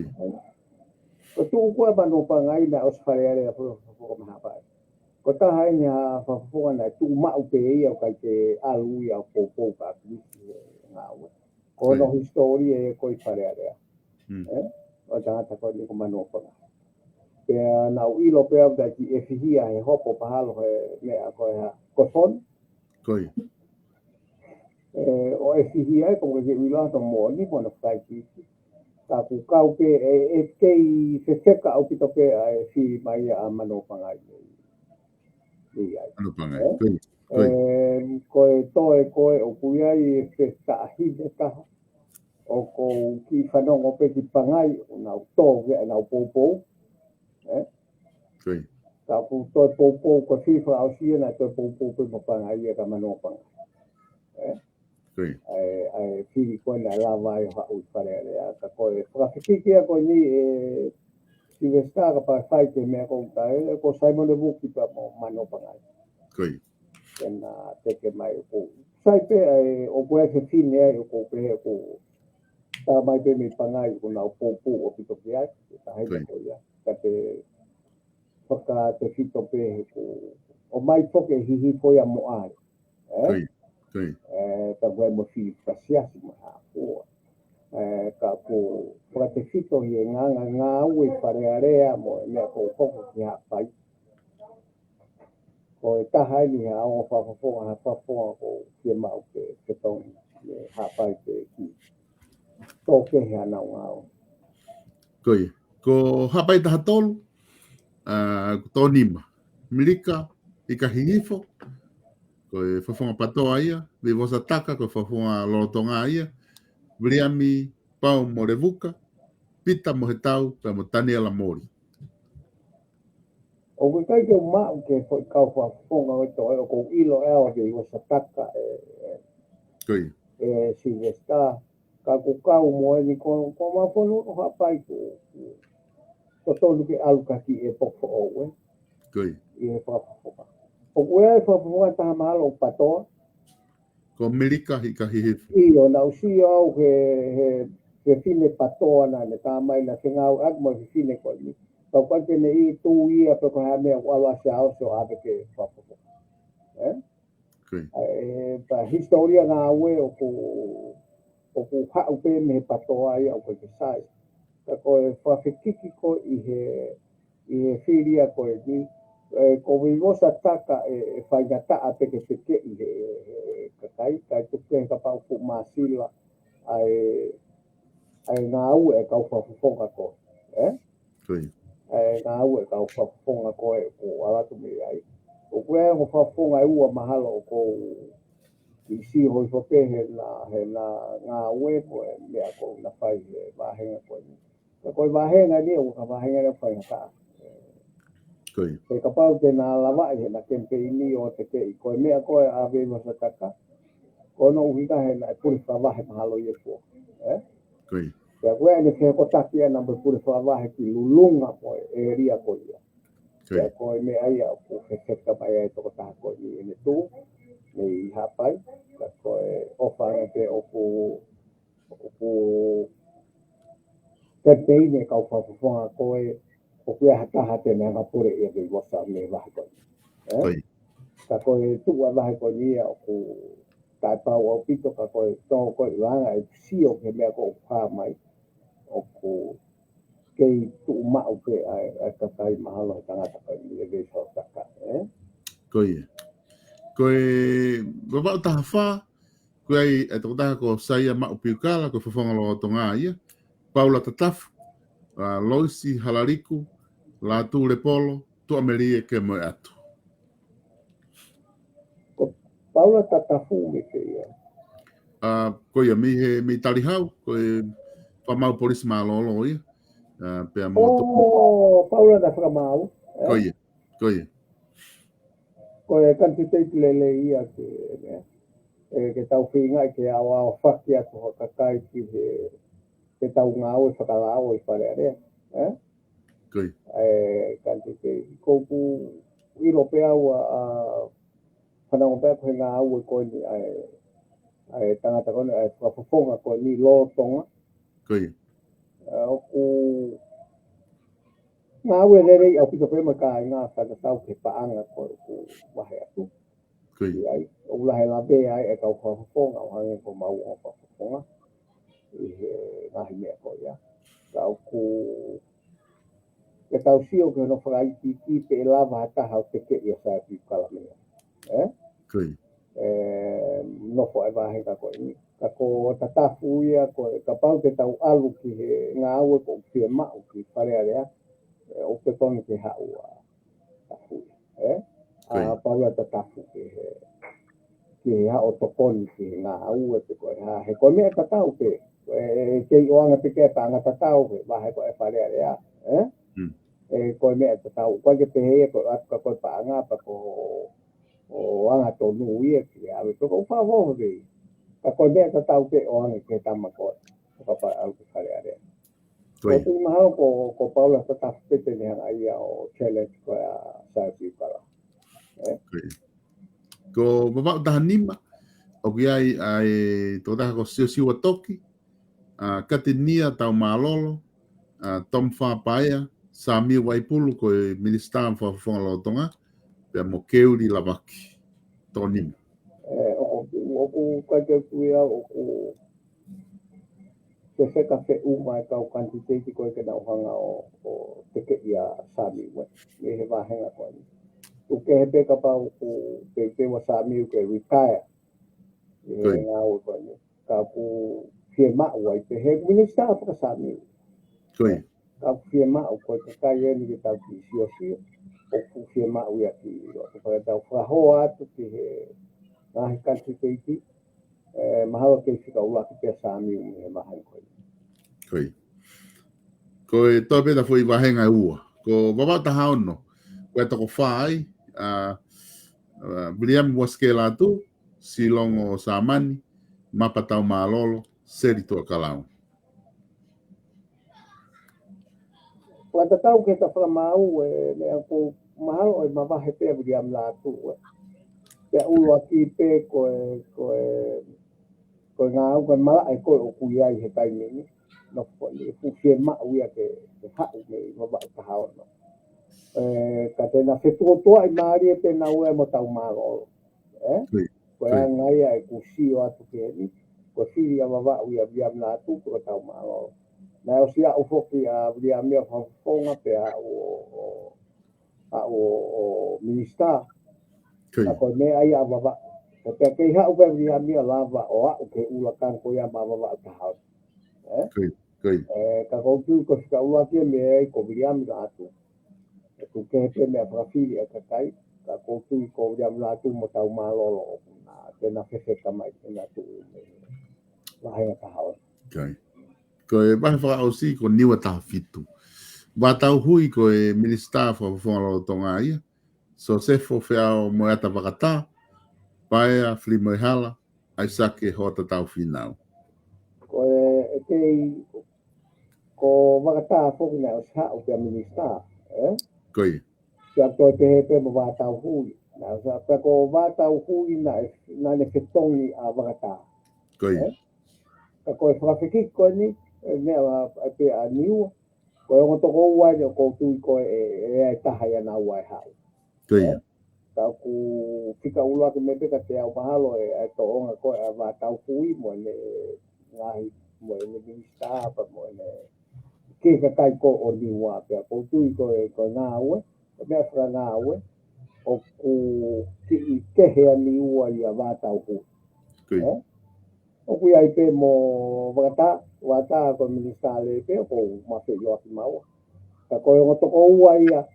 e tuʻu ko ē ʻa Manuapangai naʻe ʻosi Fale Alea ʻa Fusi Mālohi mo Haʻapai. Ko e taha eni ʻa e fakafofonga naʻe tuʻu maʻu pē ia ʻo ʻikai ke ʻalu ia ʻo poupou ka ʻalu ki he ngāue. Ko hono hisitōlia ē ko e Fale Alea. Ē? ʻO e tangata ko eni ko Manuapangai. Pea naʻa ku ʻilo pē au ʻoku ʻi he fihia he hopo pahalo he meʻa ko e hā, ko e fon. Ē, ʻo e fihia ē, ko e ke ʻilo atu mo ni mo na fai ki. Ka ʻoku kau pē ē, ʻe kei fefeka ʻaupito pē ʻa e fili mai ʻa Manuapangai. Manuapangai. Ē? Ko e toe ko ē ʻoku ʻi ai e fetaʻahine taha. ʻOku ou kiʻi fanongo pē ki Pangai, ʻo nau tō ki ai ʻenau poupou. Ē? Ka ʻoku toe poupou, ko e fili fakaʻosi ē naʻe toe poupou pē mo Pangai ia ka Manuapangai. Ē? ʻA e, ʻa e fili ko ē naʻe lava ai ʻo haʻu ʻi Fale Alea, ka ko e fakafekiki ia ko eni ē Sylvester kapau ʻe fai ki he meʻa ko ē ʻoku tā ē, ko Saimone Vuki pea mo Manuapangai. Ke na teke mai ʻoku sai pē ʻa e, ʻoku ʻi ai e fefine ai ʻoku pehē ʻoku tā mai pē mei Pangai ʻoku nau poupou ʻaupito ki ai, ke taha ia ko ia. Ka te fakatefito pē he ʻoku ʻomai foki e hihifo ia mo ʻai. Ē? Ē, ka ʻoku ʻi ai mo e fili fakasiasi mo e hā fua. Ē, ka ʻoku fakatefito ʻi he ngaahi ngāue Fale Alea mo e meʻa ʻoku hoko ki Haʻapai. Ko e taha eni ha ongo fakafofonga, ha fakafofonga ʻoku fiemaʻu ke Fetongi, ē, Haʻapai ke kiʻi tō kehe hanau ngāue. Ko ia. Ko Haʻapai taha tolu, ʻa, ko Tonima. Milika Hikahihifo, ko e fakafofonga PATOA ia. Veivosa Taka, ko e fakafofonga lolotonga ia. Viliami Pau mo Levuka, Pita Mohetau, pea mo Taniela Moli. ʻOku ʻikai ke u maʻu ki he foʻi kau fakafofonga ʻo e toe, ʻoku ou ʻilo ʻe au ʻa Veivosa Taka, ē, ē, Ko ia. ʻe Sylvester, ka ʻoku kau mo eni ko, ko ma fonu ʻo Haʻapai ko, ko totonu ke ʻalu ka ki he poko foʻou, ē. Ko ia. ʻI he fakafofonga. ʻOku ʻi ai e fakafofonga taha mahalo ʻo PATOA. Ko Milika Hikahihifo. ʻIo, naʻa ku sio au he, he, he fefine PATOA naʻa ne tā mai naʻa ne ngāueʻaki mo e fefine ko eni. Ka ʻoku ʻikai ke ne ʻi ai ha tui ia pe ko e hā e meʻa ʻoku ʻalu ʻa Siaosi ʻo ʻave ki he fakafofonga. Ē? Ko ia. Ē, pea hisitōlia ngāue ʻoku, ʻoku haʻu pē mei he PATOA ia ʻoku ʻikai ke sai. Ka ko e fakafekiki ko ē ʻi he, ʻi he fili ia ko eni, ē, ko Veivosa Taka ē, ʻe faingataʻa pē ke tekeʻi he, he kakai, kae tuku pē he kapau ʻoku māsila ʻa e, ʻa e ngāue ʻa e kau fakafofonga ko ē, ē? Ko ia. ʻA e ngāue ʻa e kau fakafofonga ko ē ʻoku ʻalu atu mei ai. ʻOku ʻi ai e ongo fakafofonga ʻe ua mahalo ʻoku ou kiʻi sio hifo pē heʻena, heʻena ngāue mo e meʻa ʻoku na fai he vāhenga ko eni. Ka ko e vāhenga ni, ʻoku ʻikai ko ha vāhenga ia ʻoku faingataʻa. Ko ia. He kapau te na lavaʻi heʻena kemipeini ʻo tekeʻi, ko e meʻa ko ē ʻa Veivosa Taka, ko hono ʻuhinga he naʻe pule fakavahe mahalo ia ʻe fua. Ē? Ko ia. Pea ko ʻene fehokotaki ʻana mo e pule fakavahe ki Lulunga mo e ʻēlia ko ia. Ko ia. Pea ko e meʻa ia ʻoku fefeka mai ai e tokotaha ko eni ʻene tuʻu mei Haʻapai, ka ko e ʻofa ange pē ʻoku ʻoku kemipeini e kau fakafofonga ko ē, ʻoku ʻi ai ha taha te ne hanga ʻo pule ʻia Veivosa mei he vahe ko eni. Ē? Ko ia. Ka ko e tuʻu ʻa e vahe ko eni ia ʻoku taʻepau ʻaupito, ka ko e tō ko ē ʻi langa e sio ki he meʻa ko ē ʻoku hā mai, ʻoku kei tuʻu maʻu pē ʻa e, ʻa e kakai mahalo he tangata ko eni ʻa Veivosa Taka, ē? Ko ia. Ko e Vavaʻu taha fā, ko ia e tokotaha ko Saia Maʻu Piukala, ko e fakafofonga lolotonga ia. Paula Tatafu, ʻa, Loisi Halaliku, Lātū Lepolo, Tuʻamelie Kemoeʻatu. Ko Paula Tatafu mei fē ia? ʻA, ko ia mei he, mei Talihau, ko e fakamaau polisi mālōlō ia. ʻA, pea mo to- ʻO, Paula naʻe fakamaau, ē? Ko ia, ko ia. Ko e kanititeiti lelei ia ke, ē, ke tau feingaʻi ke aoaofaki atu ha kakai ki he, ke tau ngāue fakalao ʻi Fale Alea, ē? Ko ia. ʻA e kanititeiti. ʻOku ou ʻilo pē au ʻa, ʻa, fanongo pē au ki he ngāue ko eni ʻa e, ʻa e tangata ko eni, ʻa e fakafofonga ko eni lolotonga. Ko ia. ʻA, ʻoku ngāue lelei ʻaupito pē mo e kāinga ʻa Fale Alea ki he paʻanga ko ē ʻoku vahe atu. Ko ia. ʻI ai, ʻoku lahi e lavea ai e kau fakafofonga, ʻo hangē ko homau ongo fakafofonga ʻi he ngaahi meʻa ko ia. Ka ʻoku, ke tau sio ki hono fakaikiiki pe ʻe lava ha taha ʻo tekeʻi ʻa Saia Piukala mei ai. Ē? Ko ia. ʻE, nofo e vāhenga ko eni. Ka ko Tatafu ia, ko e kapau te tau ʻalu ki he ngāue ʻoku fiemaʻu ki Fale Alea, ē, ʻoku totonu ke haʻu ʻa Tatafu, ē? Ko ia. ʻA Paula Tatafu ki he, ki he haʻu ʻo tokoni ki he ngāue pe ko e hā. He ko e meʻa tatau pē. ʻE, ʻe kei ʻoange pē ki ai e paʻanga tatau he vahe ko ē ʻa Fale Alea, ē? Mm. ʻE, ko e meʻa tatau. ʻOku ʻikai ke pehē ia ko e ʻatu ka ko e paʻanga pea ko ʻo angatonu ia ki he ʻave. Ko e ʻofa ʻofa pē. Ka ko e meʻa tatau pē ʻoange ki he tama ko ē. Ko e pā ʻalu ki Fale Alea. Ko ia. ʻOku ou tui mahalo ko, ko Paula Tatafu pē te ne hanga ia ʻo challenge ko ē ʻa Saia Piukala. Ē? Ko ia. Ko Vavaʻu taha nima, ʻoku ʻi ai ʻa e tokotaha ko Siosiua Toki, ʻa Katinia Taumālolo, ʻa Tom Fā Paea, Samiu Vaipulu ko e Minisitā Fakafofonga Lolotonga, pea mo Keuli Lavaki. Toko nima. ʻE, ʻoku, ʻoku ʻikai ke u tui au ʻoku fefeka feʻunga e kau kanititeiti ko ē ke nau hanga ʻo, ʻo tekeʻi ʻa Samiu, ē, mei he vāhenga ko eni. ʻOku kehe pē kapau ʻoku teuteu ʻa Samiu ke retire. Ko ia. ʻE ngāue ko eni. Ka ʻoku fiemaʻu ai pē he minisitā faka-Samiu. Ko ia. Ka ʻoku fiemaʻu ko e kakai eni ke tau kiʻi siosio. ʻoku fiemaʻu ia ki loto. Pea tau fakahoa atu ki he ngaahi kanditeiti, ē, mahalo ke fika ʻuluaki pē Samiu mei he vahenga ko ē. Ko ia. Ko e toe pē ʻeta foʻi vahenga ʻe ua. Ko Vavaʻu taha ono, ko e toko fā ai, ʻa, ʻa, Viliami Uasikela Atu, Silongo Sāmani, Mapa Taumālolo, Seli Tuʻakalau. Fakatatau ki heʻeta fakamaau, ē, meʻa ʻoku mahalo ʻe mavahe pē ʻa Viliami Lātū, ē. Pea ʻuluaki pē ko e, ko e, ko e ngāue, ko e malaʻe ko ē ʻoku ʻi ai he taimi ni. Nofo ni, ʻoku fiemaʻu ia ke, ke haʻu mei Vavaʻu taha ono. Ē, ka te na fetuotuaʻi mālie pē naua mo Taumālolo. Ē? Ko ia. Ko e anga ia ʻeku sio atu ki heni, ko e fili ʻa Vavaʻu ia Viliami Lātū ko Taumālolo. Naʻe ʻosi aʻu foki ʻa Viliami ia Fakafofonga pea aʻu ʻo, ʻo, aʻu ʻo, ʻo minisitā. Ko ia. Ka ko e meʻa ia ʻa Vavaʻu. Ka pea kei haʻu pē Viliami ia lava ʻo aʻu ki he ʻuluaki ko ia maʻa Vavaʻu taha ono. Ē? Ko ia, ko ia. Ē, ka ʻoku ou tui ko e fika ʻuluaki ʻe meʻa ai ko Viliami Lātū. ʻOku kehe pē meʻa fakafili ʻa e kakai, ka ʻoku ou tui ko Viliami Lātū mo Taumālolo ʻoku na, te na fefeka mai, te na tuʻu mei he vahenga taha ono. Ko ia. Ko e vahe fakaʻosi ko Niua taha fitu. Vātauhui ko e minisitā fakafofonga lolotonga ia, Sosefo Feaomoeata Vakatā, Paea Filimoehala, ʻAisake Hoata Taufinau. Ko e, ʻe kei, ko Vakatā foki naʻe ʻosi haʻu pea minisitā, ē? Ko ia. Pea toe pehē pē mo Vātauhui. Naʻe ʻosi haʻu pea ko Vātauhui naʻe, naʻa ne fetongi ʻa Vakatā. Ko ia. Ē? Ka ko e fakafekiki ko eni, ē, meʻa ʻa, ʻa pē ʻa Niua. Ko e ongo tokoua eni ʻoku ou tui ko e, ʻe, ʻe, ʻe taha ia naua ʻe haʻu. Ko ia. Ē? Ka ʻoku fika ʻuluaki mei pē ka te au mahalo ē, ʻa e tōʻonga ko ē ʻa Vātauhui mo ʻene ngaahi, mo ʻene minisitā pea mo ʻene ki he kakai ko ē ʻo Niua pea ʻoku ou tui ko e, ko e ngāue, ko e meʻa fakangāue, ʻoku kiʻi kehe ʻa Niua ia Vātauhui. Ko ia. Ē? ʻOku ʻi ai pē mo Vakatā, Vakatā ko e minisitā lelei pē, ʻoku ou mafeʻi ʻo ʻaki maua. Ka ko e ongo tokoua ia,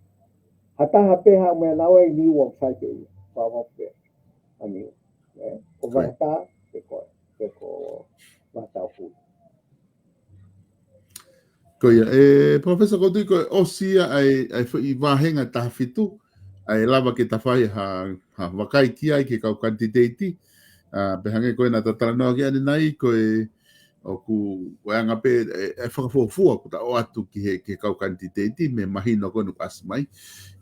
ha taha pē haʻu mei naua ʻi Niua ʻoku sai pē ia, pea ʻoku pē ʻa Niua. Ē? Ko ia. Vakatā, pe ko, pe ko Vātauhui. Ko ia, ē, Professor, ʻoku ou tui ko e ʻosi ia ʻa e, ʻa e foʻi vahenga taha fitu, ʻa e lava ke ta fai ha, ha vakai ki ai ki he kau kanditeiti, ā, pea hangē ko ē naʻa ta talanoa ki ai ʻanenai, ko e, ʻoku, ko e anga pē, ē, ʻe fakafuofua ʻoku ta ʻoatu ki he, ki he kau kanditeiti, mei he mahino ko ē ʻoku ʻasi mai.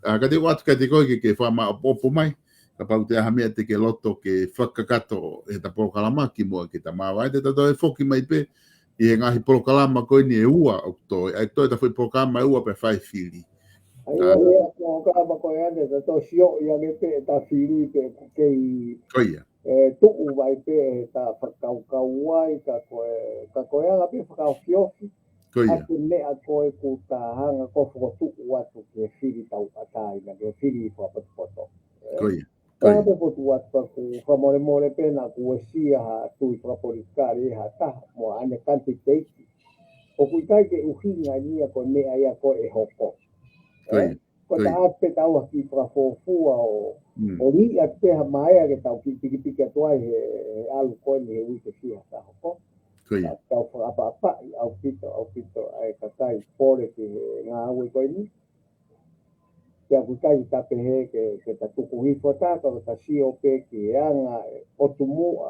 Ā, ka te u ʻoatu kiate koe ke, ke fakamaʻopoʻopo mai, kapau te ʻi ai ha meʻa te ke loto ke fakakakato ʻi heʻeta polokalama kimuʻa ke ta māvae, te ta toe foki mai pē ʻi he ngaahi polokalama ko eni ʻe ua ʻoku toe, ʻa e toe ʻeta foʻi polokalama ʻe ua pea fai fili. ʻA ia, ā, ʻi he polokalama ko ē ʻanenai, ta toe sio ʻi ai pē ʻeta fili pē ʻoku kei, ko ia, ē, tuʻu mai pē ʻeta fakakaukau ai, ka ko e, ka ko e anga pē fakaofiofi. Ko ia. ʻA e meʻa ko ē ʻoku ta hanga ko ē ʻo fokotuʻu atu ki he fili tauʻatāina, ki he fili fakapotopoto. Ē? Ko ia. Ko ia. Ka ko e potu atu ka ʻoku fakamolemole pē naʻa ku uesia ha tui fakapolitikale ha taha mo ʻene kanditeiti. ʻOku ʻikai ke ʻuhinga ia ko e meʻa ia ko ē ʻe hoko. Ko ia. Ē? Ko ia. Ko e taʻa pē taua kiʻi fakafuofua ʻo, mm, ʻo liʻaki pē ha maea ke tau kiʻi pikipiki atu ai he, he ʻalu ko eni he uike fiha ka hoko. Ko ia. Ka tau fakaʻapaʻapaʻi ʻaupito, ʻaupito ʻa e kakai pole ki he ngāue ko eni. Pea ʻoku ʻikai ke ta pehē ke, ke ta tuku hifo ʻa taha, ka ta sio pē ki he anga ʻo e tumuʻa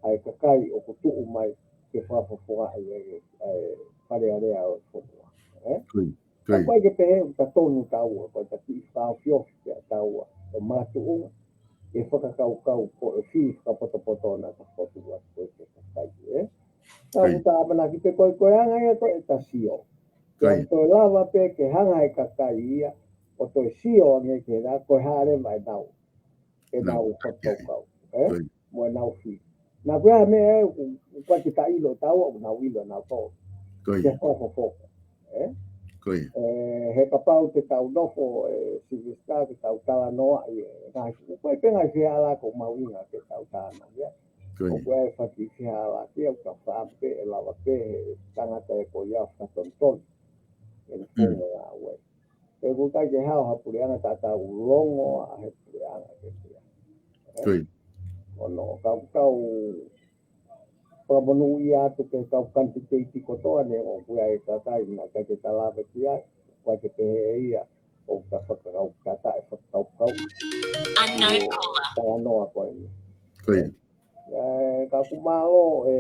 ʻa e kakai ʻoku tuʻu mai ke fakafofongaʻi ʻa e, ʻa e Fale Alea ʻo e fonua. Ē? Ko ia. Ko ia. Ka ʻoku ʻikai ke pehē ʻoku ta tonu taua, ko ʻeta kiʻi fakaofiofi pē ʻa taua ʻo makatuʻunga ʻi he fakakaukau ko ē fili fakapotopoto naʻa ta fokotuʻu atu ko ē ki he kakai, ē? Ka, ko ia, ʻoku ta ʻamanaki pē ko e, ko e anga ia ko ē ʻeta sio. Ko ia. Pea toe lava pē ke hanga ʻe he kakai ia ʻo toe sio ange ki he, ko e hā leva ʻenau, ʻenau, nau, fakakaukau, ē? Ko ia. Mo ʻenau fili. Naʻa ko e meʻa ē, ʻoku, ʻoku ʻikai ke ta ʻilo ʻe taua, ʻoku nau ʻilo ʻe nautolu. Ko ia. Ke fakafofonga, ē? Ko ia. Ē, he kapau te tau nofo, ē, Sylvester, ke tau talanoaʻi, ē, ngaahi, ʻoku ʻi ai pē ngaahi fehālaaki ʻoku mahuʻinga ke tau talanoa, ē? Ko ia. ʻOku ʻi ai e faki fehālaaki, ʻoku ta fā pē, ʻe lava pē he tangata ē ko ia ʻo fakatonutonu ʻene, mm, founga ngāue. He ʻoku ʻikai ke hao ha puleʻanga tatau, longoaʻa he puleʻanga ke pea. Ko ia. Ono, ka ʻoku tau fakamonūʻia atu ki he kau kanititeiti kotoa ne ʻoku ʻi ai e kakai naʻe ʻikai ke ta lave ki ai, ʻoku ʻikai ke pehē ia ʻoku ta fakakaukau, ta taʻefakakaukau. Unknown caller. Talanoa ko eni. Ko ia. ʻE, ka ʻoku mālō, ʻe,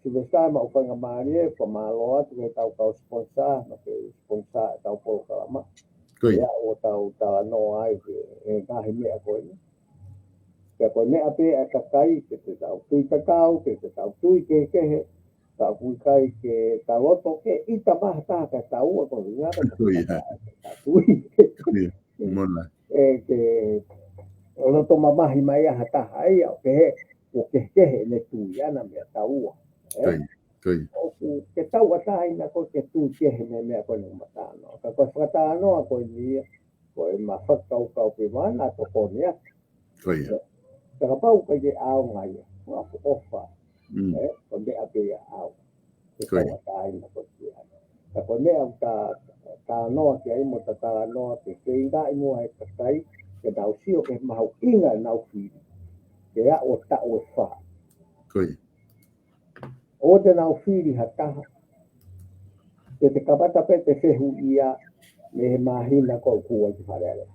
Sylvester, maʻu faingamālie, fakamālō atu ki he kau sponsor, naʻa ke sponsor ʻetau polokalama. Ko ia. ʻIo, ʻo tau talanoa ai ki he ngaahi meʻa ko eni. Pea ko e meʻa pē ʻa e kakai, ke te tau tui tatau, ke te tau tui kehekehe, ka ʻoku ʻikai ke ta loto ke ʻita mai ha taha kae taua, ko e ʻuhinga ka Ko ia. ta tui. Ko ia. Mona. ʻE ke loto mamahi mai ʻa ha taha ia, ʻo pehē, ʻoku kehekehe ʻene tui ʻana meiate taua. ʻE? Ko ia. Ko ia. ʻOku ke tauʻatāina koe ke tui kehe mei he meʻa ko eni ʻoku ma talanoa. Ka ko e fakatalanoa ko eni ia, ko ʻema fakakaukau pē mai naʻa tokoni ia. Ko ia. Ka kapau ʻoku ʻikai ke ʻaonga ia, ko ʻeku ʻofa. Mm. ʻE, ko e meʻa pē ia ʻaonga. Ke Ko ia. tauʻatāina koe ki ai. Ka ko e meʻa ʻoku ta talanoa ki ai mo ta talanoa ke feingaʻi muʻa he kakai, ke nau sio ki he mahuʻinga ʻenau fili. Ke aʻu ʻo taʻu ʻe fā. Ko ia. ʻOua te nau fili ha taha. Ke te kamata pē ʻete fehuʻia mei he māhina ko ē ʻoku ʻi ai ki Fale Alea.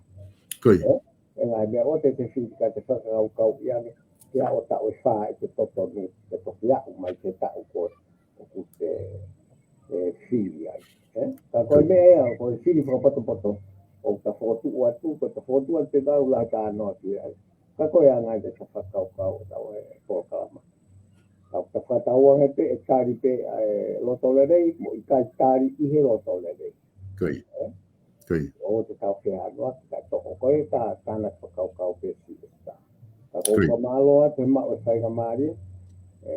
Ko ia. ʻE? ʻE ngaahi meʻa ʻoua te te fili ka te fakakaukauʻi ange, ke aʻu ʻo taʻu ʻe fā ʻi he totonu, ke toki aʻu mai ki he taʻu ko ē ʻoku te, ʻe, fili ai. ʻE? Ka ko e meʻa ia, ko e fili fakapotopoto, ʻoku ta fokotuʻu atu, ko e ta fokotuʻu atu te tau lahi talanoa ki ai. Ka ko e anga ia ʻeta fakakaukau ʻo tau ʻi he polokalama. Ka ta fakatauange pē ʻe tali pē ʻa e loto lelei, mo ʻikai tali ʻi he loto lelei. Ko ia. ʻE? Ko ia. ʻOua te tau feʻao atu, ka toko ko e ta, tānaki fakakaukau pē Sylvester. Ka ko Ko ia. ʻeku fakamālō atu he maʻu e faingamālie, ʻe,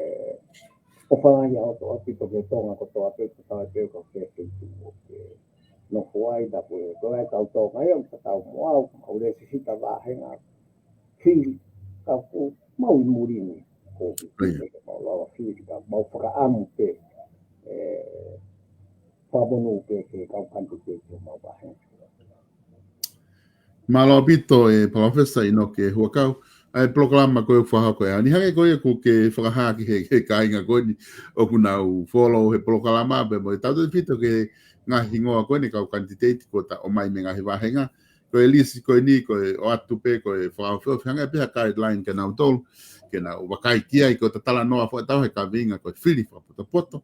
ʻofa lahi ʻaupito ki he Tonga kotoa pē, ko tau pē ko e feituʻu ʻoku ke nofo ai, ta pē, ko e kau Tonga ia, ʻoku ta tau mo au, ʻoku mau lēsisita vāhenga fili, ka ʻoku mau ʻi muli ni, ko Ko ia. Mau lava fili, ka mau fakaʻamu pē, ʻe, fakamonū pē ki he kau kanititeiti homau vāhenga. Mālō ʻaupito ʻe Palōfesa ʻInoke Huʻakau, ʻa e polokalama ko ē ʻoku fakahoko ʻi he ʻaho ni, hangē ko ia ʻoku ke fakahā ki he, he kāinga ko eni ʻoku nau follow he polokalama pea mo e tautautefito ki he ngaahi hingoa ko eni kau kanititeiti kuo ta ʻomai mei he ngaahi vāhenga. Ko e lisi ko eni, ko e ʻoatu pē, ko e fakaofiofi, hangē pē ha guideline kia nautolu, ke nau vakai ki ai, ko ʻeta talanoa foki ʻataua he kaveinga ko e fili fakapotopoto.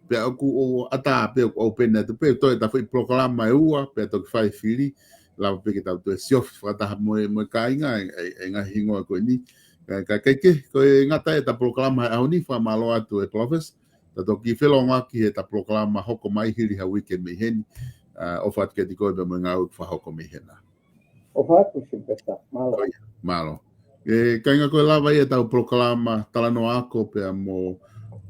Pea ʻoku ou ʻatā pē ʻoku open atu pē, toe ʻeta foʻi polokalama ʻe ua, pea toki fai fili, lava pē ke tau toe siofi fakataha mo e, mo e kāinga, ʻe, ʻe, ʻe ngaahi hingoa ko eni. Ka, ka, ka ʻikai ke, ko e ngata ʻeta polokalama he ʻaho ni, fakamālō atu ʻe Palōfesa, ta toki felōngoaki heʻeta polokalama hoko mai hili ha uike mei heni, ʻa, ʻofa atu kiate koe pea mo e ngāue ʻoku fakahoko mei hena. ʻOfa atu Sylvester, mālō. Ko ia, mālō. ʻE, kāinga ko e lava ia ʻetau polokalama talanoa ako pea mo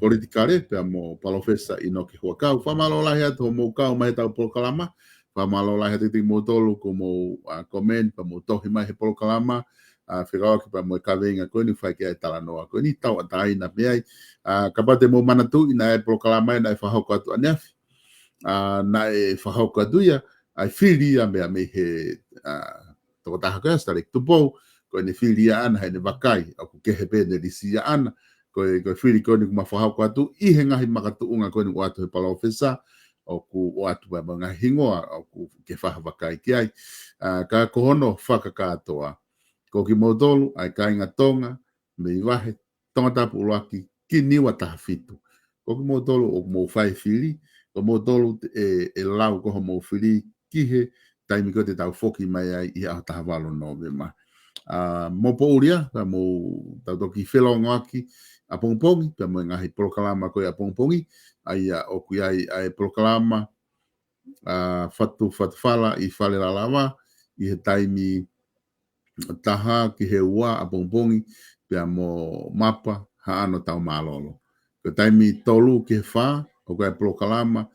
politikale, pea mo Palōfesa ʻInoke Huʻakau. Fakamālō lahi atu hoʻomou kau mai heʻetau polokalama. Fakamālō lahi atu kiate kimoutolu kuo mou, ʻa, comment, pea mou tohi mai he polokalama, ʻa, fekauʻaki pea mo e kaveinga ko eni ʻoku fai ki ai e talanoa ko eni, tauʻatāina pē ai. ʻA, kapau te mou manatuʻi naʻe polokalama ia naʻe fakahoko atu ʻaneafi. ʻA, naʻe fakahoko atu ia, ʻa e fili ia mei, mei he, ʻa, tokotaha ko ē, Sitaleki Tupou, ko ʻene fili ia ʻana, heʻene vakai, ʻoku kehe pē ʻene lisi ia ʻana, ko e, ko e fili ko eni ʻoku ma fakahoko atu, ʻi he ngaahi makatuʻunga ko eni ʻoku ʻoatu he Palōfesa, ʻoku ʻoatu pē mo e ngaahi hingoa, ʻoku ke fai ha vakai ki ai. ʻA, ka ko hono fakakātoa, ko kimoutolu, ʻa e kāinga Tonga, mei vahe, Tongatapu ʻuluaki ki Niua taha fitu. Ko kimoutolu ʻoku mou fai fili, ko moutolu ʻe, ʻe lau ko hoʻomou fili ki he taimi ko ē te tau foki mai ai ʻi he ʻaho taha valu Nōvema. ʻA, mōpōʻuli ā, ka mou tau toki felōngoaki ʻapongipongi, pea mo e ngaahi polokalama ko ē ʻapongipongi, ʻa ia ʻoku ʻi ai ʻa e polokalama, ʻa, Fatu, Fatufala ʻi Fale Lalava, ʻi he taimi taha ki he ua ʻapongipongi, pea mo Mapa Haʻano Taumālolo. Ko e taimi tolu ki he fā, ʻoku ʻi ai e polokalama,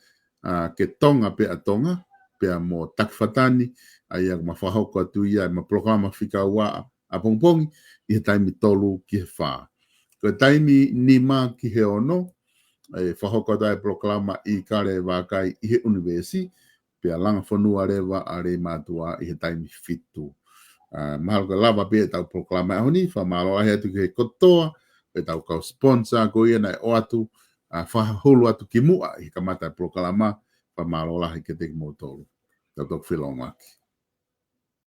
ʻa, Ke Tonga Pē ʻa Tonga, pea mo Taki Fatani, ʻa ia ʻoku ma fakahoko atu ia ʻema polokalama fika ua ʻapongipongi, ʻi he taimi tolu ki he fā. Ko e taimi nima ki he ono, ʻe fakahoko atu ai e polokalama ʻIkale Vakai ʻi he ʻUnivēsi, pea langa fonua leva ʻa Leimātuʻa ʻi he taimi fitu. ʻA, mahalo ko e lava pē ʻetau polokalama ʻaho ni, fakamālō lahi atu ki he kotoa ʻetau kau sponsor ko ia naʻe ʻoatu, ʻa, fakahulu atu ki muʻa ʻi he kamata e polokalama, fakamālō lahi kiate kimoutolu. Tau toki felongoaki.